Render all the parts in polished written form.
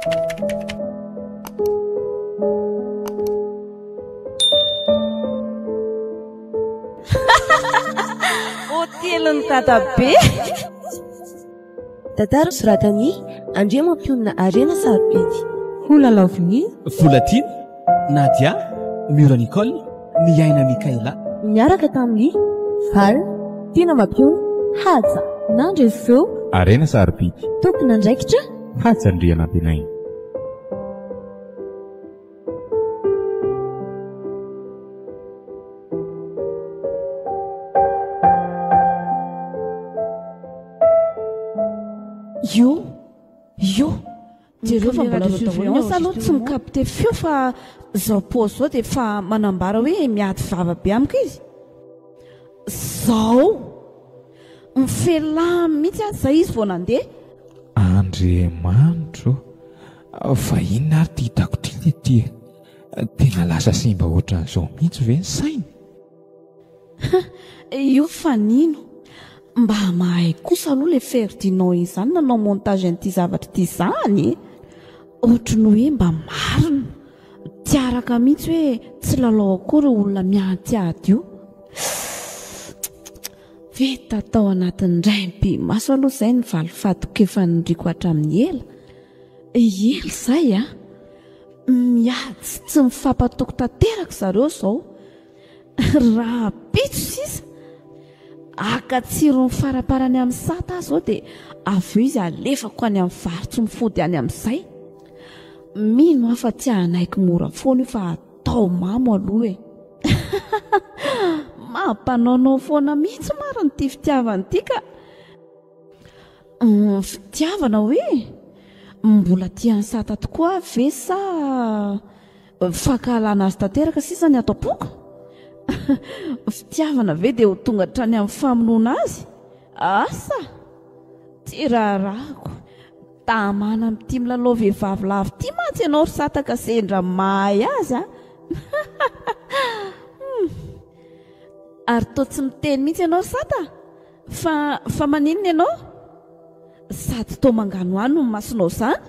Hotelin'i Dadabe. Tantara soratan'i Andriamampionona Harena Sarobidy. Ho lalaovin'i. Volatiana, Nadia, Mura Nicole, Miaina Mickaela. Niaraka tamin'i Val, Tiana Mampionona, Haja. Nandre feo. Harena Sarobidy. Tompon'andraikitra. Haja Andrianantenaina. Io, io, jereo fa mbola ao daholo. Asa aloha tsy mi-capter feo fa zao pause zao dia efa manambara hoe miady vava be amiko izy. Zao! Mifelahany mihitsy aho zay izy vao nandeha. Andriamanitro ô! Fa inona ary ity hitako ity ity e? Tena lasa simba ohatran'izao mihitsy ve ny sainy? Io fa nino. Mba mahay kosa aloha le Ferdinand izany nanao montage an'ity zavatra ity izany e! Ohatry ny hoe mba marina. Tsy araka mihitsy hoe tsy lalao akory io olona miantiady io. Vita tao anatin'ny raim-pimaso aloha izay ny valifatiko efa niriko hatramin'ny ela. Ela izay a! Miady sy tsy mifampatoky tanteraka zareo izao. Rahampitso sisa, haka tsirony faraparany amin'ny sata aho izao dia avy eo izy alefako any amin'ny vary tsy mifody any amin'izay. Mino aho fa tsy hanaiky mora foana io fa atao mamo aloha e. Mampanaonao foana mihitsy marina ity fitiavana ity ka. Fitiavana hoe? Mbola tia an'i Sata tokoa aho ve sa fankahalana azy tanteraka sisa ny ato am-poko? Fitiavana ve dia ho tonga hatrany amin'ny famonoana azy? Asa! Tsy raharahako. Tamana amin'ity milalao vehivavy lavo ity mantsy ianao ry Sata ka sendra mahay azy an! Ary toa tsy miteny mihitsy ianao ry Sata? Fa fa maninona ianao? Sady toa manganohano ny masonao izany?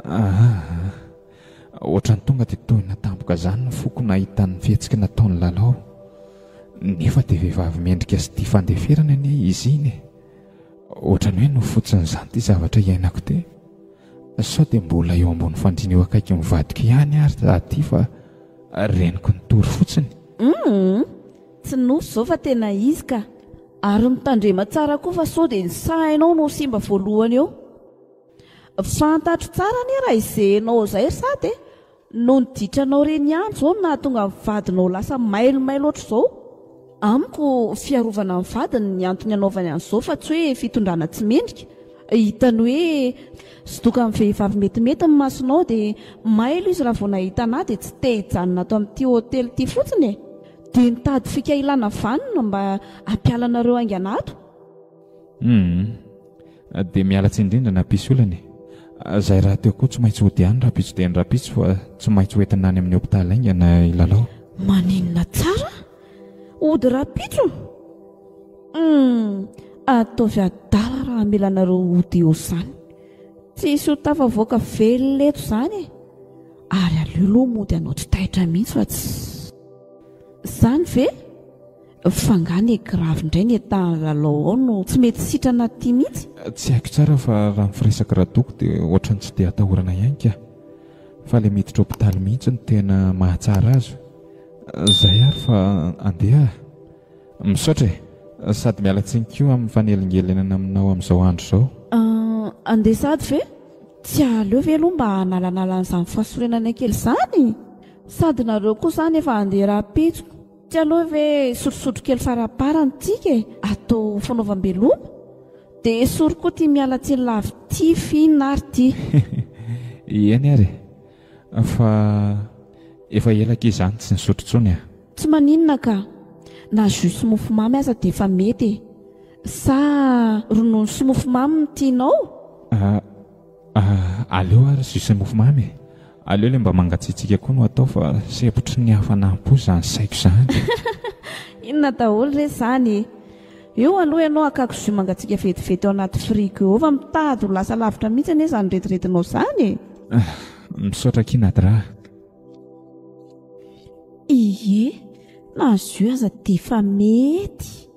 Aa, ohatran'ny tonga dia tohina tampoka izany ny foko nahita ny fihetsiky nataon'i Lalao. Nefa dia vehivavy mendrika sy tia fandeferana anie izy iny e. Ohatran'ny hoe nofy fotsiny izany ity zavatra iainako ity. Sao dia mbola eo ambony fandriana eo akaikin'ny vadiko ihany ary za ity fa reniko nitory fotsiny. Humm, tsy nofy izao fa tena izy ka. Ary mitandrema tsara koa fa sao dia ny sainao no simba voalohany eo. Fantatro tsara anie raha izehinao izay ry Sady e! Noho ny ditranao ireny ihany izao no nahatonga ny vadinao lasa mailomailo ohatr'izao. Amiko fiarovana ny vadiny ny antony anaovany an'izao fa tsy hoe fitondrana tsy mendrika. Hitany hoe sodoka amin'ny vehivavy metimety ny masonao dia mailo izy raha vao nahita anà dia tsy te hijanona ato amin'ity hotely ity fotsiny e! Dia nitady fika ilana vanona mba hampiala anareo haingana ato. Humm. Dia miala tsiny indrindra nampisy olana e. Izay rahateo koa tsy maintsy hody ihany rahampitso dia ny rahampitso fa tsy maintsy ho entina any amin'ny hopitaly haingana i Lalao. Maninona tsara? Hody rahampitso? Humm. Ataovy adala raha hamela anareo hody eo izany. Tsy hisy ho tafavoaka velona eto izany e. Ary aleo aloha mody hanao tsy taitra mihitsy fa tsy. Zany ve? Fa nga ny grave indray ny état an'i Lalao ao no tsy mety sitrana aty mihitsy? Tsy haiko tsara fa raha ny firesak'i Radoko dia ohatran'ny tsy dia atahorana ihany ka. Fa ilay miditra hopitaly mihitsy no tena mahatsara azy. Zay ary fa andeha ah. Misaotra e! Sady miala tsiny koa amin'ny fanelingelenana aminao amin'izao andro izao. Andeha sady ve? Tsy aleo ve aloha mba hanalanala an'izany fahasorenana kely izany? Sady nareo koa izany efa handeha rahampitso. Tsy aleo ve hisotrosotro kely faraparany tsika e? Atao fanaovam-beloma? Dia esory koa ity miala tsiny lava ity f'inona ary ity? Eny ary e! Fa efa ela akia izany tsy nisotro intsony a! Tsy maninona ka! Na jus sy mofomamy aza dia efa mety e! Sa ronono sy mofomamy no tianao? Ah, aleo ary jus sy mofomamy e! Aleo ilay mba mangatsiatsiaka koa no atao fa sempotry ny hafanam-po izany saiko izany. Inona daholo re izany e! Eo aloha ianao hakako jus mangatsiaka vetivety ao anaty frigo eo fa mitady ho lasa lavitra mihitsy anie izany rediredinao izany e! Misaotra akia Nadra a. Ie, na jus aza dia efa mety.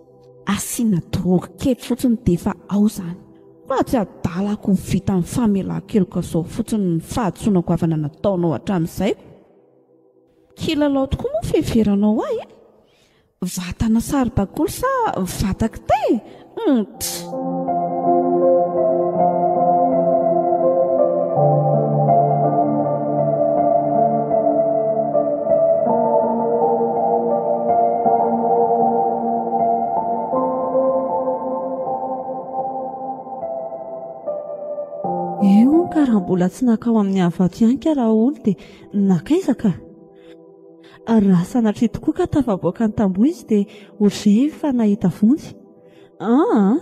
Asiana drogue kely fotsiny dia efa ao izany. Fa tsy adalako ho vitan'ny famelan-keloka izao fotsiny ny fahadisoana goavana nataonao hatramin'izay ko. Kilalao tokoa moa ny fiheveranao ahy e! Vatana saribakoly sa vata kitay e? Humm-tss. Io hono ka raha mbola tsy nankao amin'ny Avato ihany ka Raholy dia nankaiza ka? Raha sanatria tokoa ka tafavoaka ny tamboho izy dia ho re fa nahita vonjy. Aa!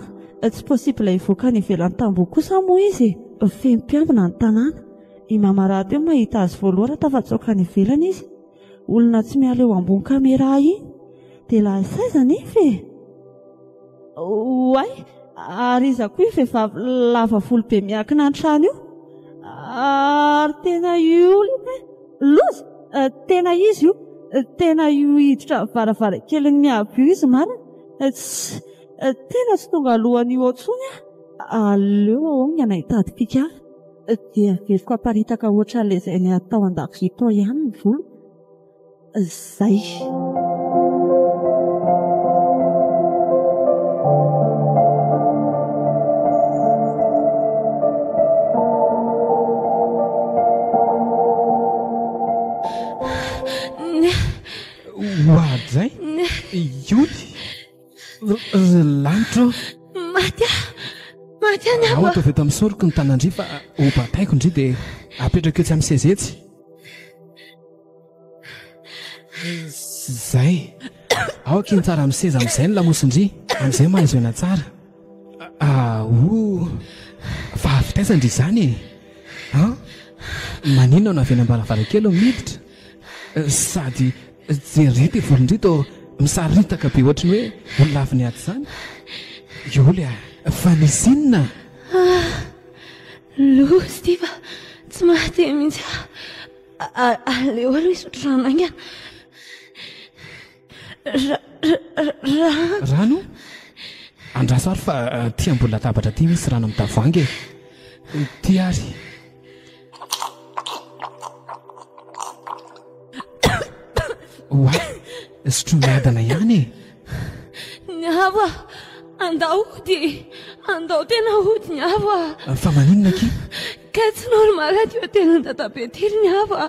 Tsy possible hivoaka any ivelan'ny tamboho kosa moa izy e! Feno mpiambina ny tanàna. I Mama rahateo mahita azy voalohany raha tafatsoaka any ivelany izy. Olona tsy miala eo ambony caméra iny. Dia lasa aiza anefa e? Oay! Ary iza koa io vehivavy lava volo be miankina an-trano io? Ary tena io olona e! Loza! Tena izy io! Tena io hiditra varavarankelin'ny miabo io izy marina! Tssy! Tena tsy tonga alohan'io ao intsony aho! Aleo ahoana hitady fika dia averiko aparitaka ohatran'ilay izay niady tao an-dakozia tao ihany ny voloko. Zay. Oadray! Ioty! Ry lanitra ô! Maty aho! Maty aho ny Ao ataovy eto amin'ny soroko ny tanan-dry fa ho bataiko ndry dia apetrako etsy amin'ny seza etsy. Zay. Ao akia ny tsara amin'ny seza amin'izay ny lamosin-dry, amin'izay mahazo aina tsara. Aoh! Fa avy taiza ndry izany e? An? Maninona no avy eny am-baravarankely no miditra? Sady jereo ity volon-dry toa misaritaka be ohatry ny hoe olona avy niady izany. Yoly a! Fa nisy inona? Ah! Loza ity fa tsy mahateny mihitsy aho. Aleo aloha hisotro rano haingana. Rano. Rano? Andraso ary fa aty ambony latabatra aty misy rano amin'ny tavoahangy e. Ity ary. Oay, sotroy miadana ihany e. Ny avo a! Andao hody e! Andao tena hody ny avo a! Fa maninona akia? Kay tsy normal aty hotelin'i dadabe ty ry ny avo a!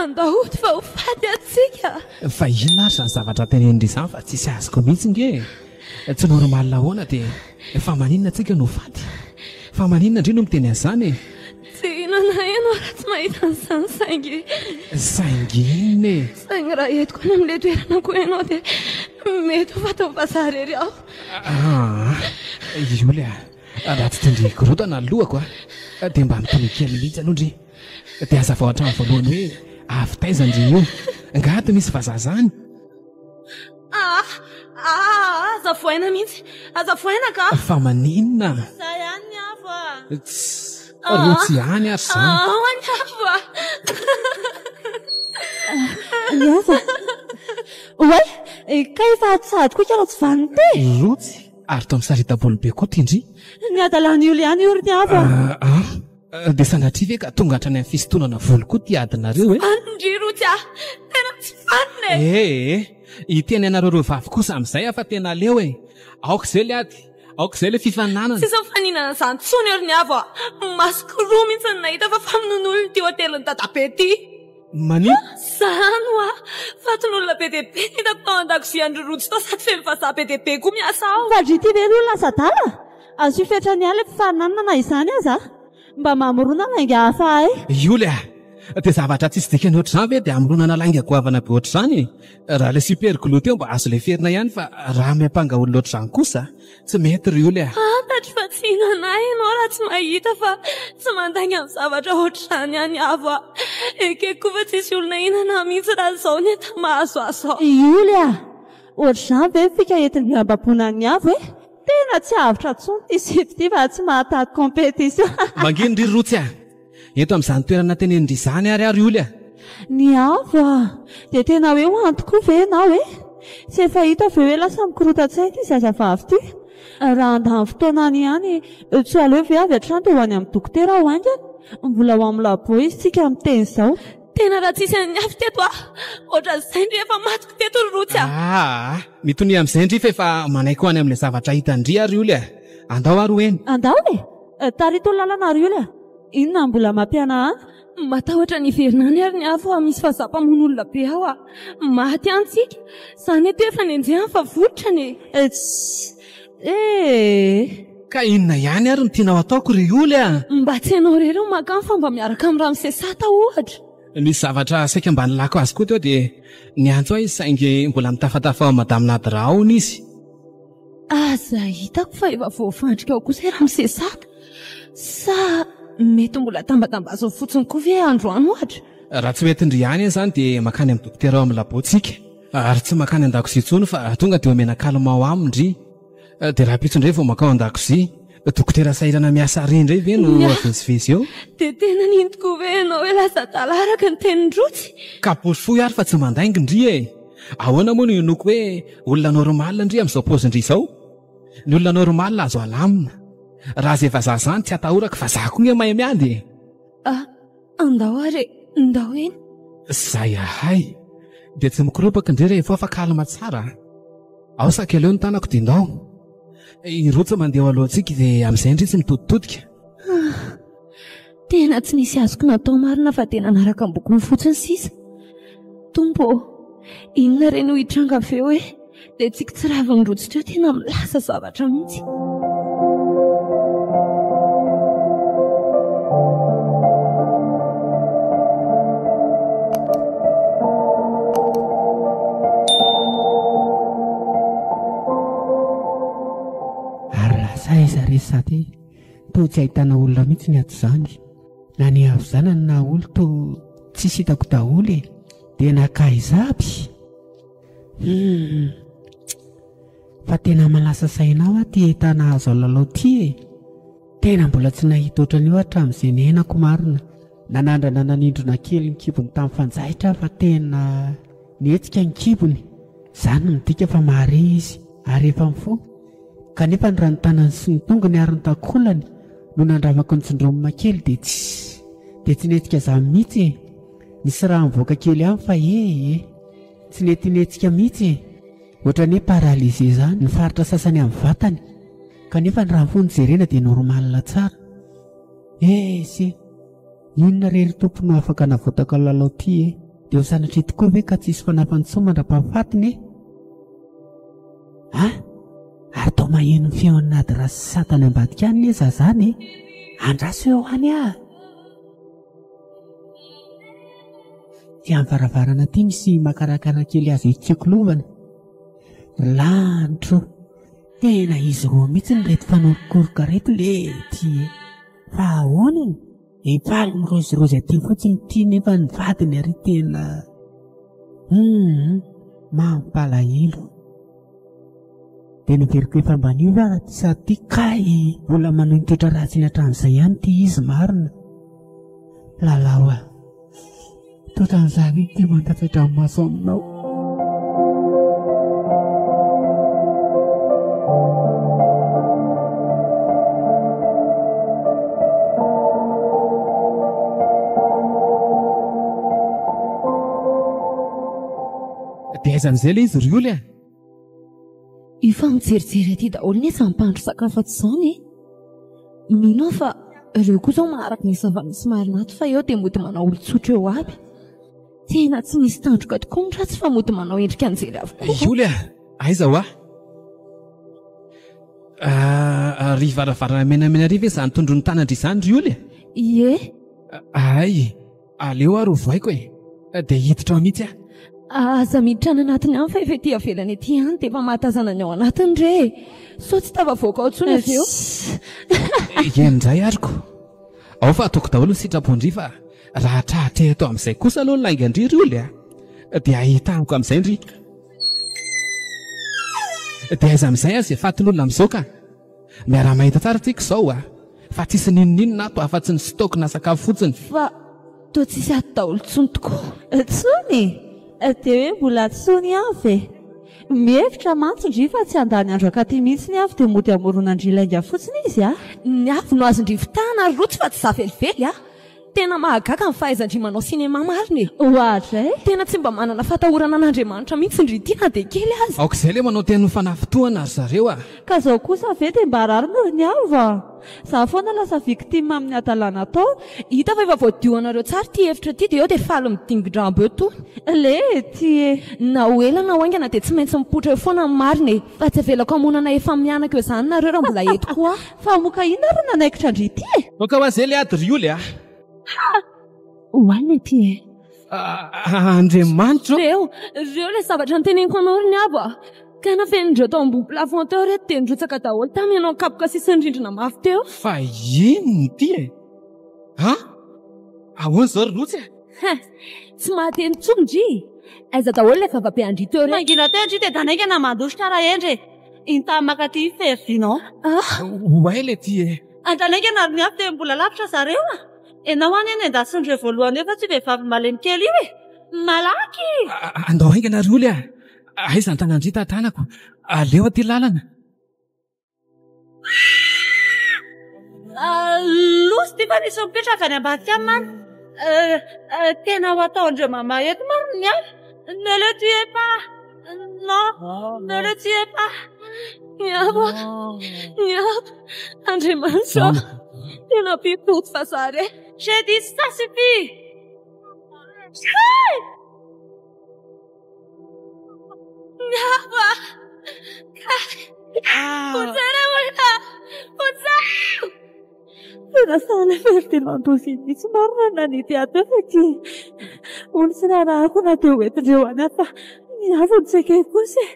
Andao hody fa ho faty atsika! Fa inona ary izany zavatra tenenin-dry izany fa tsisy azoko mihitsy nge e! Tsy normal ahoana dia fa maninona tsika no ho faty? Fa maninona ndry no miteny an'izany e? Tsy hihinana ianao raha tsy mahita an'izany saingy. Saingy inona e? Saingy raha entiko any amin'ilay toerana koa ianao dia mety ho fatin'ny vazaha irery aho. Aa, Yoly a, raha tsy tian-dry higorodana ny lohako a, dia mba mitonia kely mihitsy aloha ndry. Dia hazavao hatramin'ny voalohany hoe avy taiza ndry io. Angaha ato misy vazaha izany? Aa, aa, aza voaina mihitsy. Aza voaina ka! Fa maninona? Za ihany ny avo a! Tss, rotsy ihany ary izany. Aa, ny avo a! Ny avo a! Oay! Kay efa ato sahady koa ianao tsy vanona ity e! Rotsy, ary toa misarita-bolo be koa ity ndry. Ny adalan'ny olo ihany io ry ny avo a! Aa, dia sanatria ve ka tonga hatrany amin'ny fisintonana volo koa ity adinareo e? Vanona ndry rotsy a! Tena tsy vanona e! Ee, hiteny anareo roa vavy kosa amin'izay aho fa tena leo e! Aoka izay le ady, aoka izay le fifaninanana. Tsisy mifaninana izany intsony ry ny avo a! Masoko roa mihitsy no nahita fa famonoan'olona ity hotelin'i dadabe ity. Manin? Zany hoa! Fatin'olona be dia be no hitako tao an-dakozian'i Rojo tao sady feno vazaha be dia be koa miasa ao. Fa ndry ity ve ry olona lasa adala? Asio fetrany ihany ilay fifaninanana na izany aza a! Mba mamorona lainga hafa ahay. Yoly a! Dia zavatra tsisy dikany ohatr'izany ve dia hamoronana lainga goavana be ohatr'izany e? Raha ilay super glue teo mba azo leferina ihany fa raha miampanga olona ohatr'izany kosa tsy mety ry Yoly a! Fantatro fa tsy hihinana ahy ianao raha tsy mahita fa tsy mandainga amin'ny zavatra ohatr'izany ihany avo a! Ekeko koa fa tsisy olona hihinana ahy mihitsy raha izao ny entana mahazo ahy izao. Yoly a! Ohatr'izany ve ny fika entin'ny hambaboana an'i Avo e? Tena tsy avotra intsony ity sipa ity fa tsy mahataty compétition. Manginy ry Rotsy a! Eto amin'izany toerana tenenin-dry izany ary aho ry Oly a! Ny avo a! Dia tena hoe ho any tokoa ve ianao e? Tsy efa hita ve hoe lasa mikorotan-tsaina ity zazavavy ity? Raha handany fotoana any ihany, tsy aleo ve avy hatrany dia ho any amin'ny dokotera aho haingana? Mbola ho amin'ny labo izy tsika miteny izao. Tena raha tsisy an'i Afy teto aho, ohatran'izay ndry efa matiko teto ry Rotsy a! Aa! Mitonia amin'izay ndry fa efa manaiky ho any amin'ilay zavatra hitan-dry ary Oly a! Andao ary ho eny. Andao e! Tarito ny lalana ry Oly a! Inona no mbola mampihanahana? Matahotra ny hiverina any ary ny afo a! Misy vazaha mpamono olona be ao a! Maty any tsika! Zany eto efa nenjehany fa voritrany e! Tssy! Eh! Ka inona ihany ary no tianao ataoko ry Oly a! Mba tsy ianao irery no mankany fa mba miaraka amin'i Ramose Sata ohatra! Nisy zavatra saika mba nilako azy koa teo dia niantso ahy izy saingy mbola mitafatafa ao amin'i Madame Nadra ao hono izy. Aza hitako fa efa voafandrika ao kosa i Ramose Sata. Sa mety mbola tambatambaziny fotsiny koa ve androany ohatra? Raha tsy mety ndry ihany izany dia mankany amin'ny dokotera ao amin'ny labo tsika. Ary tsy mankany an-dakozia intsony fa tonga dia omena calmant aminy ndry. Dia rahampitso indray vao mankao an-dakozia. Dokotera sahirana miasa ary indray ve no avezivezy eo? Dia tena nino tokoa ve ianao hoe lasa adala araka ny tenin-dRotsy? Ka porofoy ary fa tsy mandainga ndry e! Ahoana moa no inoako hoe olona normal ndry amin'izao paozin-dry izao? Ny olona normal azo alamina. Raha izay vazaha izany tsy atahorako fa za koa nge mahay miady e! Ah, andao ary e, ndao eny. Zay ahay. Dia tsy mikoropaka ndry rehefa ao fa calme tsara a! Ao saky aleo ny tanako dia ndao. I Rotsy mandeha ao alohantsika dia amin'izay ndry tsy mitoditodika. Ah, tena tsy nisy azoko natao marina fa dia nanaraka am-bokony fotsiny sisa. Tompo ô, inona re no hitranga avy eo e? Dia tsiky tsy ravin'ny rojo teo tena milaza zavatra mihitsy. Ary lasa aiza re sady toa tsy ahitana olona mihitsy ny ato izany. Na ny havizanany na olo toa tsisy hitako daholo e. Dia nankaiza aby? Hum. Fa tena malasa saina aho aty ahitana hazo alalao ty e. Tena mbola tsy nahita ohatran'io hatramin'izay niainako marina. Nanandrana nanindrona kely ny kibony tamin'ny fanjaitra aho fa tena nihetsika ny kibony. Izany no midika fa mahare izy ary efa mifoha. Kanefa ny ranotanany sy ny tongony ary ny takolany no nandravako ny tsindromina kely dia tsy dia tsy nihetsika izany mihitsy e. Nisy rà nivoaka kely ihany fa e e. Tsy nety nihetsika mihitsy e. Ohatran'ny hoe paralysé izany ny faritra sasany amin'ny vatany. Kanefa ny raha fo no jerena dia normal tsara. Eh se! Inona re ry Tompo no afaka navoatako an'i Lalao ty e? Dia ho sanatria tokoa ve ka tsy hisy fanafany intsony mandra-pahafatiny e? Ah! Ary toa maheno ny feon'i Nadra sy Satana ambadika any ne za zany e? Andraso eo any ah! Ty amin'ny varavarana ty misy makarakara kely azo itsikilovana. Ry lanitro! Tena izy roa mihitsy ny reto fanorokoroka reto le ty e! Fa ahoana e? Efa mirozirozy aty fotsiny ity nefa ny vadiny ary tena hum mampalahelo. Dia noveriko efa mba niova ary ity sary ity kay mbola manohy ny toetra ratsiny hatramin'izay ihany ity izy marina. Lalao a! Toetran'izany ity mandatsa-dranomaso aminao. Dia aiza amin'izay ilay izy ry Oly a? Io fa mijerijery aty daholo anie izany mpahandro sakafo ato izany e! Mino aho fa ireo koa izao maharaka ny zava-misy marina ato fa eo dia mody manao olon-tsotra eo aby. Tena tsy misy tandroka tokoa ny ratsy fa mody manao endrika anjely avokoa. Yoly a! Aiza hoa? Ah, ry varavarana menamena ry ve izany tondron'ny tanan-dry izany ry Yoly? Ie. Ay! Aleo ary ovaiko e! Dia hiditra ao mihitsy aho. Aza miditra any anatiny any fa efa ety avelany ety ihany dia efa mahatazana ny ao anatiny re e! Sao tsy tafavoaka ao intsony avy eo. Eny indray ary ko! Ao fa ataoko daholo ny sitrapon-dry fa raha tratra eto amin'izay kosa aloha ny laingan-dry ry oly a! Dia ahitako amin'izay ndry. Dia aiza amin'izay aza izay fatin'olona amin'izao ka! Miaraha-mahita tsara tsika izao a! Fa tsisy n'inon'inona ato afa-tsy ny stock na sakafo fotsiny. Fa toa tsisy ato daholo intsony tokoa. Tsony? Dia hoe mbola tsony ihany ve? Mihevitra mantsy ndry fa tsy handany andro ankaty mihitsy ny avy dia mody hamorona an-dry lainga fotsiny izy a! Ny avy no azon-dry fitahana ry rotsy fa tsy za velively a! Tena mahagaga ny fahaizan-dry manao cinéma marina e! Oadray! Tena tsy mba manana fatahorana an'Andriamanitra mihitsy ndry ity na dia kely aza. Aoka izay ilay manao teny mifanafintohana ry zareo a! Ka zao kosa ve dia mba rariny ry ny avo a! Za foana lasa victime amin'ny hadalana ataony. Hita fa efa voadio anareo tsara ity hevitra ity dia eo dia faly midingin-drambo eo tony. Le ty e! Na ho ela na ho haingana dia tsy maintsy mipoitra eo foana ny marina e! Fa tsy avelako hamonana efa mianaka eo izany nareo raha mbola eto koa aho. Fa moka inona ary no nanaikitra an-dry ity e? Aoka ho azy le ady ry oly a! Ha! Ho alina ity e! Andriamanitra ô! Reo, reo ilay zavatra noteneniko anao ry Niabo a! Ka nafenin-dreo tao ambony plafond teo ireto dia nirotsaka daholo tamy ianao nikapoka sisin'ny rindrina mafy teo. Fa inona ity e? An? Ahoana izao ry Rotsy a? Hein! Tsy mahateny intsony ndry! Aiza daholo ilay vavabe an-dry teo ireto? Mangina teo ndry dia danaingana mandositra rahendry e! Inta makaty i Ferdinand. Ah! Oay le ty e! Andranaingana ary ny avy dia mbola lavitra zareo a! Enao anie nendasin'ireo voalohany eo fa tsy vehivavy malemy kely io e! Malaky! Andao haingana ry oly a! Aiza ny tanan-dry tantanako? Aleo aty lalana. Loza ity fa nisy mipetraka any ambadika any man. Tena ho ataon-dreo mama eto marina ny ahy. Ne le tuez pas. Non, ne le tuez pas. Miabo, miabo, Andriamanitra, tena mpitoky fa zary e. J'ai dit ça suffit. Hey! Miabo, ka, vonjeo olona, vonjeo. Tena sahala Ferdinand Dozy mihitsy marina ny nanidy ahy teo satria olo tsy narahako na dia hoentin-dreo any aho fa ny hafa no tsy ekeko kosa e.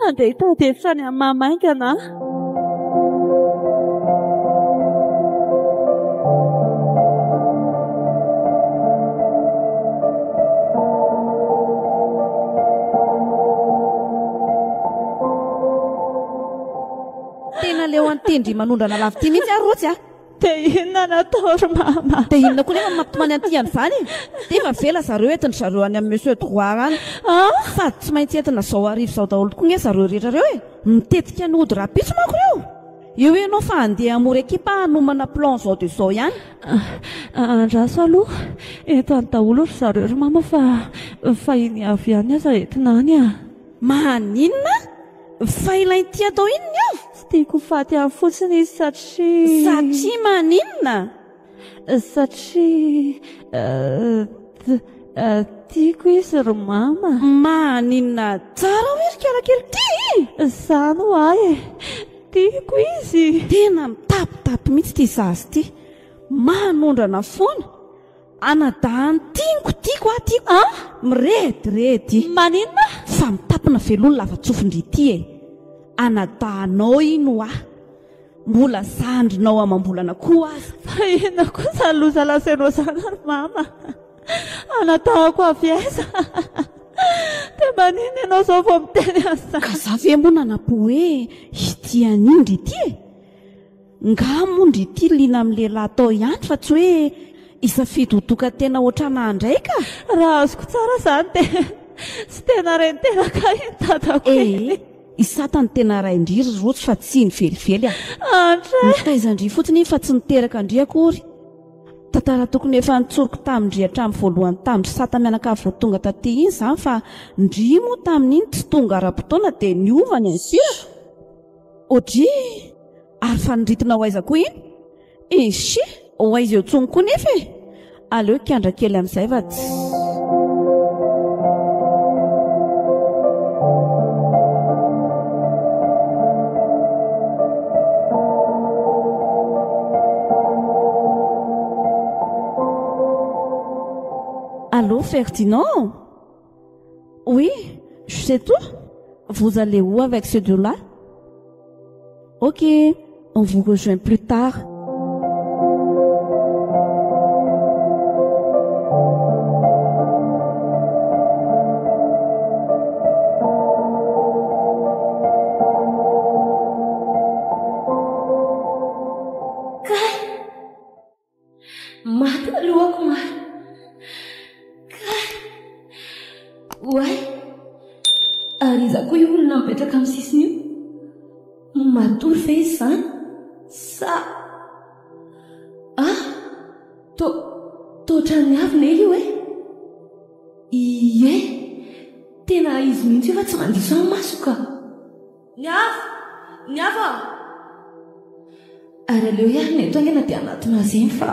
Andeha hitady hevitra any amin'ny mama haingana aho. Tena leo an'ity ndry manondrana lava ity mihitsy aho Rotsy a! Dia inona no atao ry mama? Dia inona koa nefa no mampitomany an'ity an'izany e? Dia efa avela zareo entin-dry zareo any amin'ny Monsieur Droit any. Sady tsy maintsy entina izao hariva izao daholo koa nge zareo rehetra ireo e! Mitetika ny hody rahampitso manko ireo! Eo ianao fa handeha hamory ekipa hanomana plan izao dia izao ihany. Andraso aloha, ento any daholo ry zareo ry mama fa fa iny avy ihany aza entina any a! Maninona? Fa ilay ity atao inona io? Tsy tiako ho faty any fotsiny izy satria. Satria maninona? Satria tiako izy ry mama. Maninona tsara hoe ry kiarakely ity e? Izany ho ahy e! Tiako izy. Tena mitapitapy mihitsy ity zaza ity. Manondrana foana. Anadahiny tiako tiako ah tiako ah mirediredy. Maninona? Fa mitapina velona lava-tsofin-dry ity e! Anadahinao iny hoa! Mbola zandrinao amam-bolana koa aza. Fa inona koa izany loza lazainao izany ry mama? Anadahako avy aiza? Dia maninona ianao izao vao miteny an'izany? Ka za ve moa nanam-po hoe hitia an'iny ry ity e? Nga moa ndry ity liana amin'ny lehilahy tao ihany fa tsy hoe hisafidy ho tokan-tena ohatranà indray ka! Raha azoko tsara izany dia tsy tena ray niteraka ahy iny dadako iny. Ee, i Sata no tena rain-dry ry Rojo fa tsy iny velively a! Andry! Nitaiza an-dry fotsiny iny fa tsy niteraka an-dry akory. Tantara tokony efa nitsoriko tamin-dry hatramin'ny voalohany tamin-dry Sata mianakavy vao tonga taty iny izany fa ndry moa tamin'iny tsy tonga ara-potoana dia niova ny aim-pirako. Odry! Ary fanindritina ho aiza koa iny? Eshi! Ho aiza eo tsony koa nefa e! Aleo kiandra kely amin'izay fa tsy. Allô Ferdinand? Oui, je sais tout. Vous allez où avec ces deux-là? Ok, on vous rejoint plus tard. Maty ny lohako marina. Kay! Oay! Ary iza koa io olona mipetraka amin'ny sisiny io? Matory ve izy izany? Sa. Ah! Toa, toa ohatran'ny avy ne io e! Ie! Tena izy mihitsy io fa tsy mandiso ahy ny masoko ka! Ny avo! Ny avo ah! Ary aleo hiarina eto haingana dia hanatona azy eny fa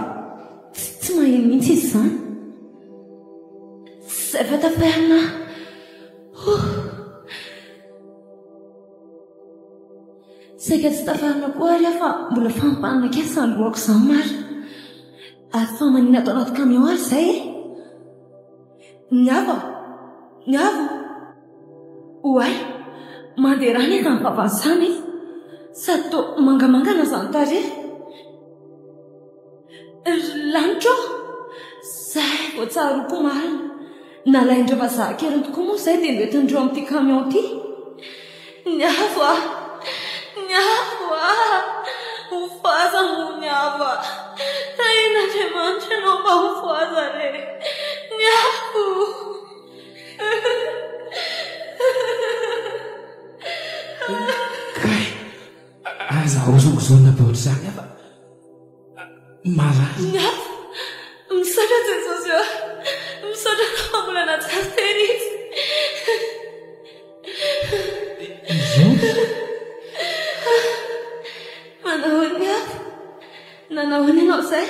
tsy tsy maheno mihitsy izy izany. Izay fa tafaharina aho. Oh! Saika tsy tafaharina koa ary aho fa mbola fahampanina kely izany lohako izany marina. Ary fa manina ato anaty camion ary izay e! Ny avo ah! Ny avo! Oay! Mandeha rà anie izany vavany izany e! Sady toa mangamangana izany tarehy. Ry lanitra ô! Izay vao tsaroako marina. Nalain'ireo vazaha an-keriny tokoa moa izay dia noentin'ireo amin'ity camion ity. Ny avo ah! Ny avo ah! Ho fohaza moa ny avo ah! Tahian'Andriamanitra ianao mba ho fohaza re! Ny avo! Kay! Aza hozongozonina be ohatr'izany aho fa marary. Ny avo! Misaotra Jesosy ô! Misaotra anao fa mbola nahatsiaro tena izy. Manao ahoana ny hafa? Nanao ahoana ianao izay?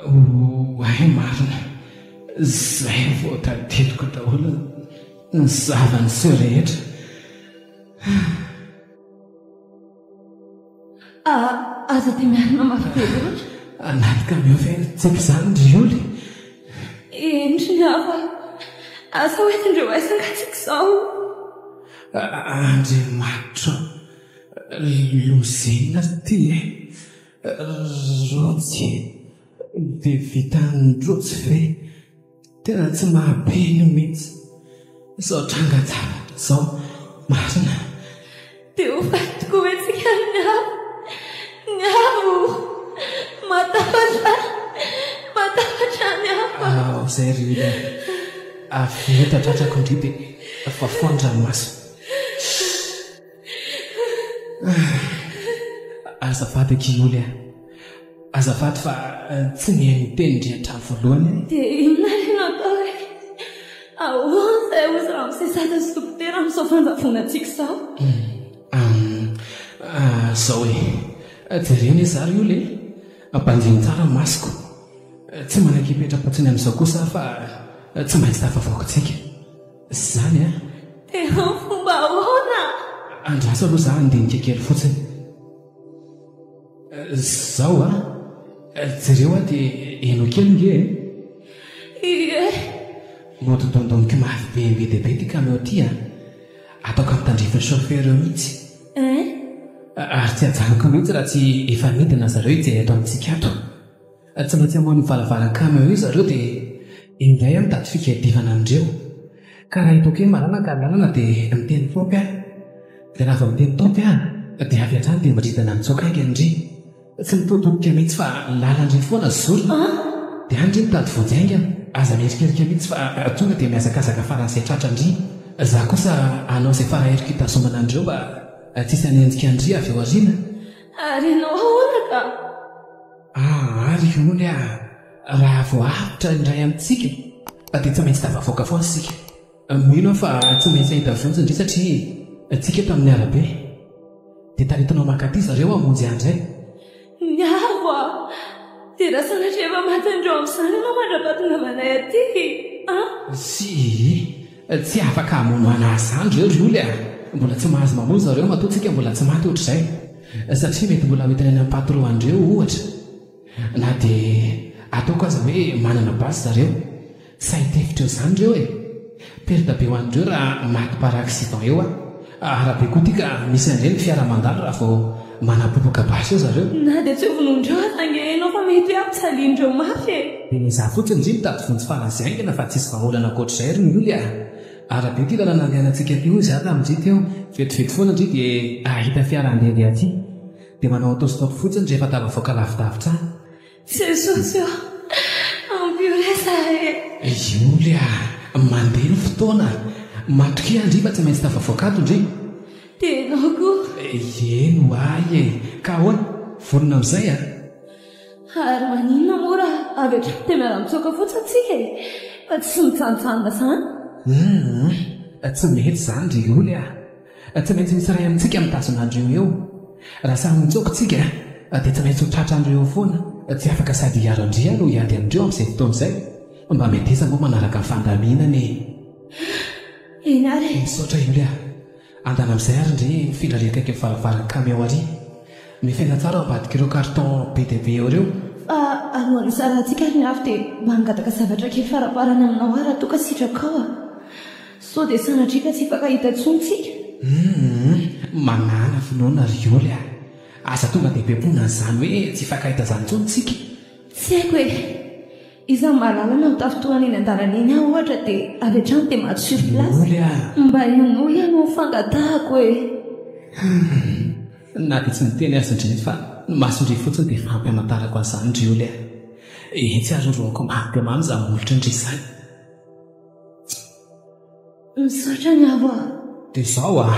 Oay marina, izay vao tadidiko daholo ny zava-niseho rehetra. Aza dia miarina mafy be loatra. Anaty camion ve tsika izany ry Oly? Eny ry Nava, asa ho entin-dreo aiza angaha tsika izao? Andriamanitra ô, loza inona ity e? Rotsy, dia vitan-drotsy ve? Tena tsy maha-peno mihitsy izao trangan-javatra izao marina. Dia ho faty tokoa ve tsika ry Niavo? Niavo! Matahotra aho! Matahotra aho Niavo! Ao izay ry olona e! Avy eto an-tratrako ndry dia fafao ny ranomaso. Azafady akia Oly a! Azafady fa tsy nihaino ny tenin-dry hatramin'ny voalohany aho. Dia inona ary no atao e? Ahoana izay hozy ramose sady sy dokotera amin'izao fanjavonantsika izao? Izao e! Jereo anie izaho ry Oly e! Banjino tsara ny masoko. Tsy manan-kipetra-potsiny amin'izao kosa aho fa tsy maintsy tafavoaka tsika. Izany an! Dia amin'ny fomba ahoana? Andraso aloha za handinika kely fotsiny. Zao an! Jereo aho dia henoy kely nge e! Ie! Mody dondoniko mafy be be dia be ity camion ity an! Ataoko amin'ny tandrifin'ny chauffeur eo mihitsy. Hein? Ary tsy hajanoko mihitsy raha tsy efa midina zareo hijery eto amintsika ato. Tsy maintsy hamoha ny varavaran'ny camion io zareo dia indray aho mitady fikiadivana amindreo. Ka raha hitako hoe malalaka ny lalana dia miteny top aho. Dia raha vao miteny top aho dia avy hatrany dia miridana mitsoaka haingana ndry. Tsy mitoditodika mihitsy fa ny lalan-dry foana zorina. Dia any ndry mitady vonjy haingana. Aza mierikerika mihitsy fa tonga dia mihazakazaka faran'izay tratra ndry. Za kosa hanao izay faraheriko hitazomana an'ireo mba tsy hisy hanenjika an-dry avy ao aoriana. Ary ianao ahoana ka? Ah ary hono ah, raha vao avotra indray amintsika dia tsy maintsy tafavoaka foana isika. Mino aho fa tsy maintsy hahita vonjy ndry satria tsika eto amin'ny arabe. Dia taritinao mankaty zareo hamonjy ahy indray. Ny avo ah! Dia raha sanatria efa matin'ireo amin'izany ianao mandra-pahatongavanay aty ah! Tsia, tsy afaka hamono anah izany ireo ry oly ah! Mbola tsy mahazo mamono zareo matoa tsika mbola tsy maty ohatr'izay. Satria mety mbola ho entiny any amin'ny patron andreo ohatra. Na dia ataoko aza hoe manana basy zareo. Sahy hitefitra eo izany ireo e! Perte be ho an'ireo raha maty par accident eo aho. Arabe koa ity ka misy an'ireny fiara mandalo raha vao manapopoka basy eo zareo. Na dia tsy hovonoin-dreo aza ange ianao fa mety hoe hampijalian-dreo mafy e! Dia miezaha fotsiny ndry mitady vonjy faran'izay haingana fa tsisy vahaolana ankoatr'izay ry Mioly a! Arabe ity lalana andehanantsika ity hoy izaho tamin-dry teo. Vetivety foana ndry dia hahita fiara handehandeha aty. Dia manao auto-stop fotsiny rehefa tafavoaka lavidavitra any. Jesosy ô! Ampio re zahay e! Ioly a! Mandeha ny fotoana. Matokia ndry fa tsy maintsy tafavoaka ato ndry. Dia ianao koa? Eny ho ahy e! Ka ahoana? Vonona amin'izay a? Ary maninona moa raha avy hatrany dia miara-mitsoaka fotsiny tsika e? Fa tsy mijanonjanona izany? Humm! Tsy mety izany ry Ioly a! Tsy maintsy misy iray amintsika mitazona an'ireo eo. Raha samy mitsoaka tsika dia tsy maintsy ho tratran'ireo eo foana. Tsy afaka sady hiaro an-dry aho no hiady amin'ireo amin'izay fotoana izay. Mba meteza moa manaraka ny fandaminana e! Eny ary e! Misaotra Ioly a! Andana amin'izay ary ndry mifindra ary akaikin'ny varavaran'ny camion ary. Mifaina tsara ao ambadik'ireo carton be dia be eo ireo. Fa alohan'ny hisarahantsika ry Navy dia mba hangataka zavatra kely faraparany aminao aho raha toa ka sitrakao a! Sao dia sanatria ka tsy hifankahita intsony tsika? Humm, manàna finoana ry Yoly a! Aza tonga dia be mponina an'izany hoe tsy hifankahita izany intsony tsika. Tsy haiko e! Iza no mahalala na ho tafintohana eny an-dalana eny aho ohatra dia avy hatrany dia maty sur place. Yoly a! Mba henoy aloha ny fangatahako e! Humm, na dia tsy niteny aza ndry fa ny masondry fotsiny dia efa ampy hamantarako an'izany ry Yoly a! Etsy ary orohako mamy dia mamy izany molotry ndry izany. Misaotra ny avo a! Dia izao a!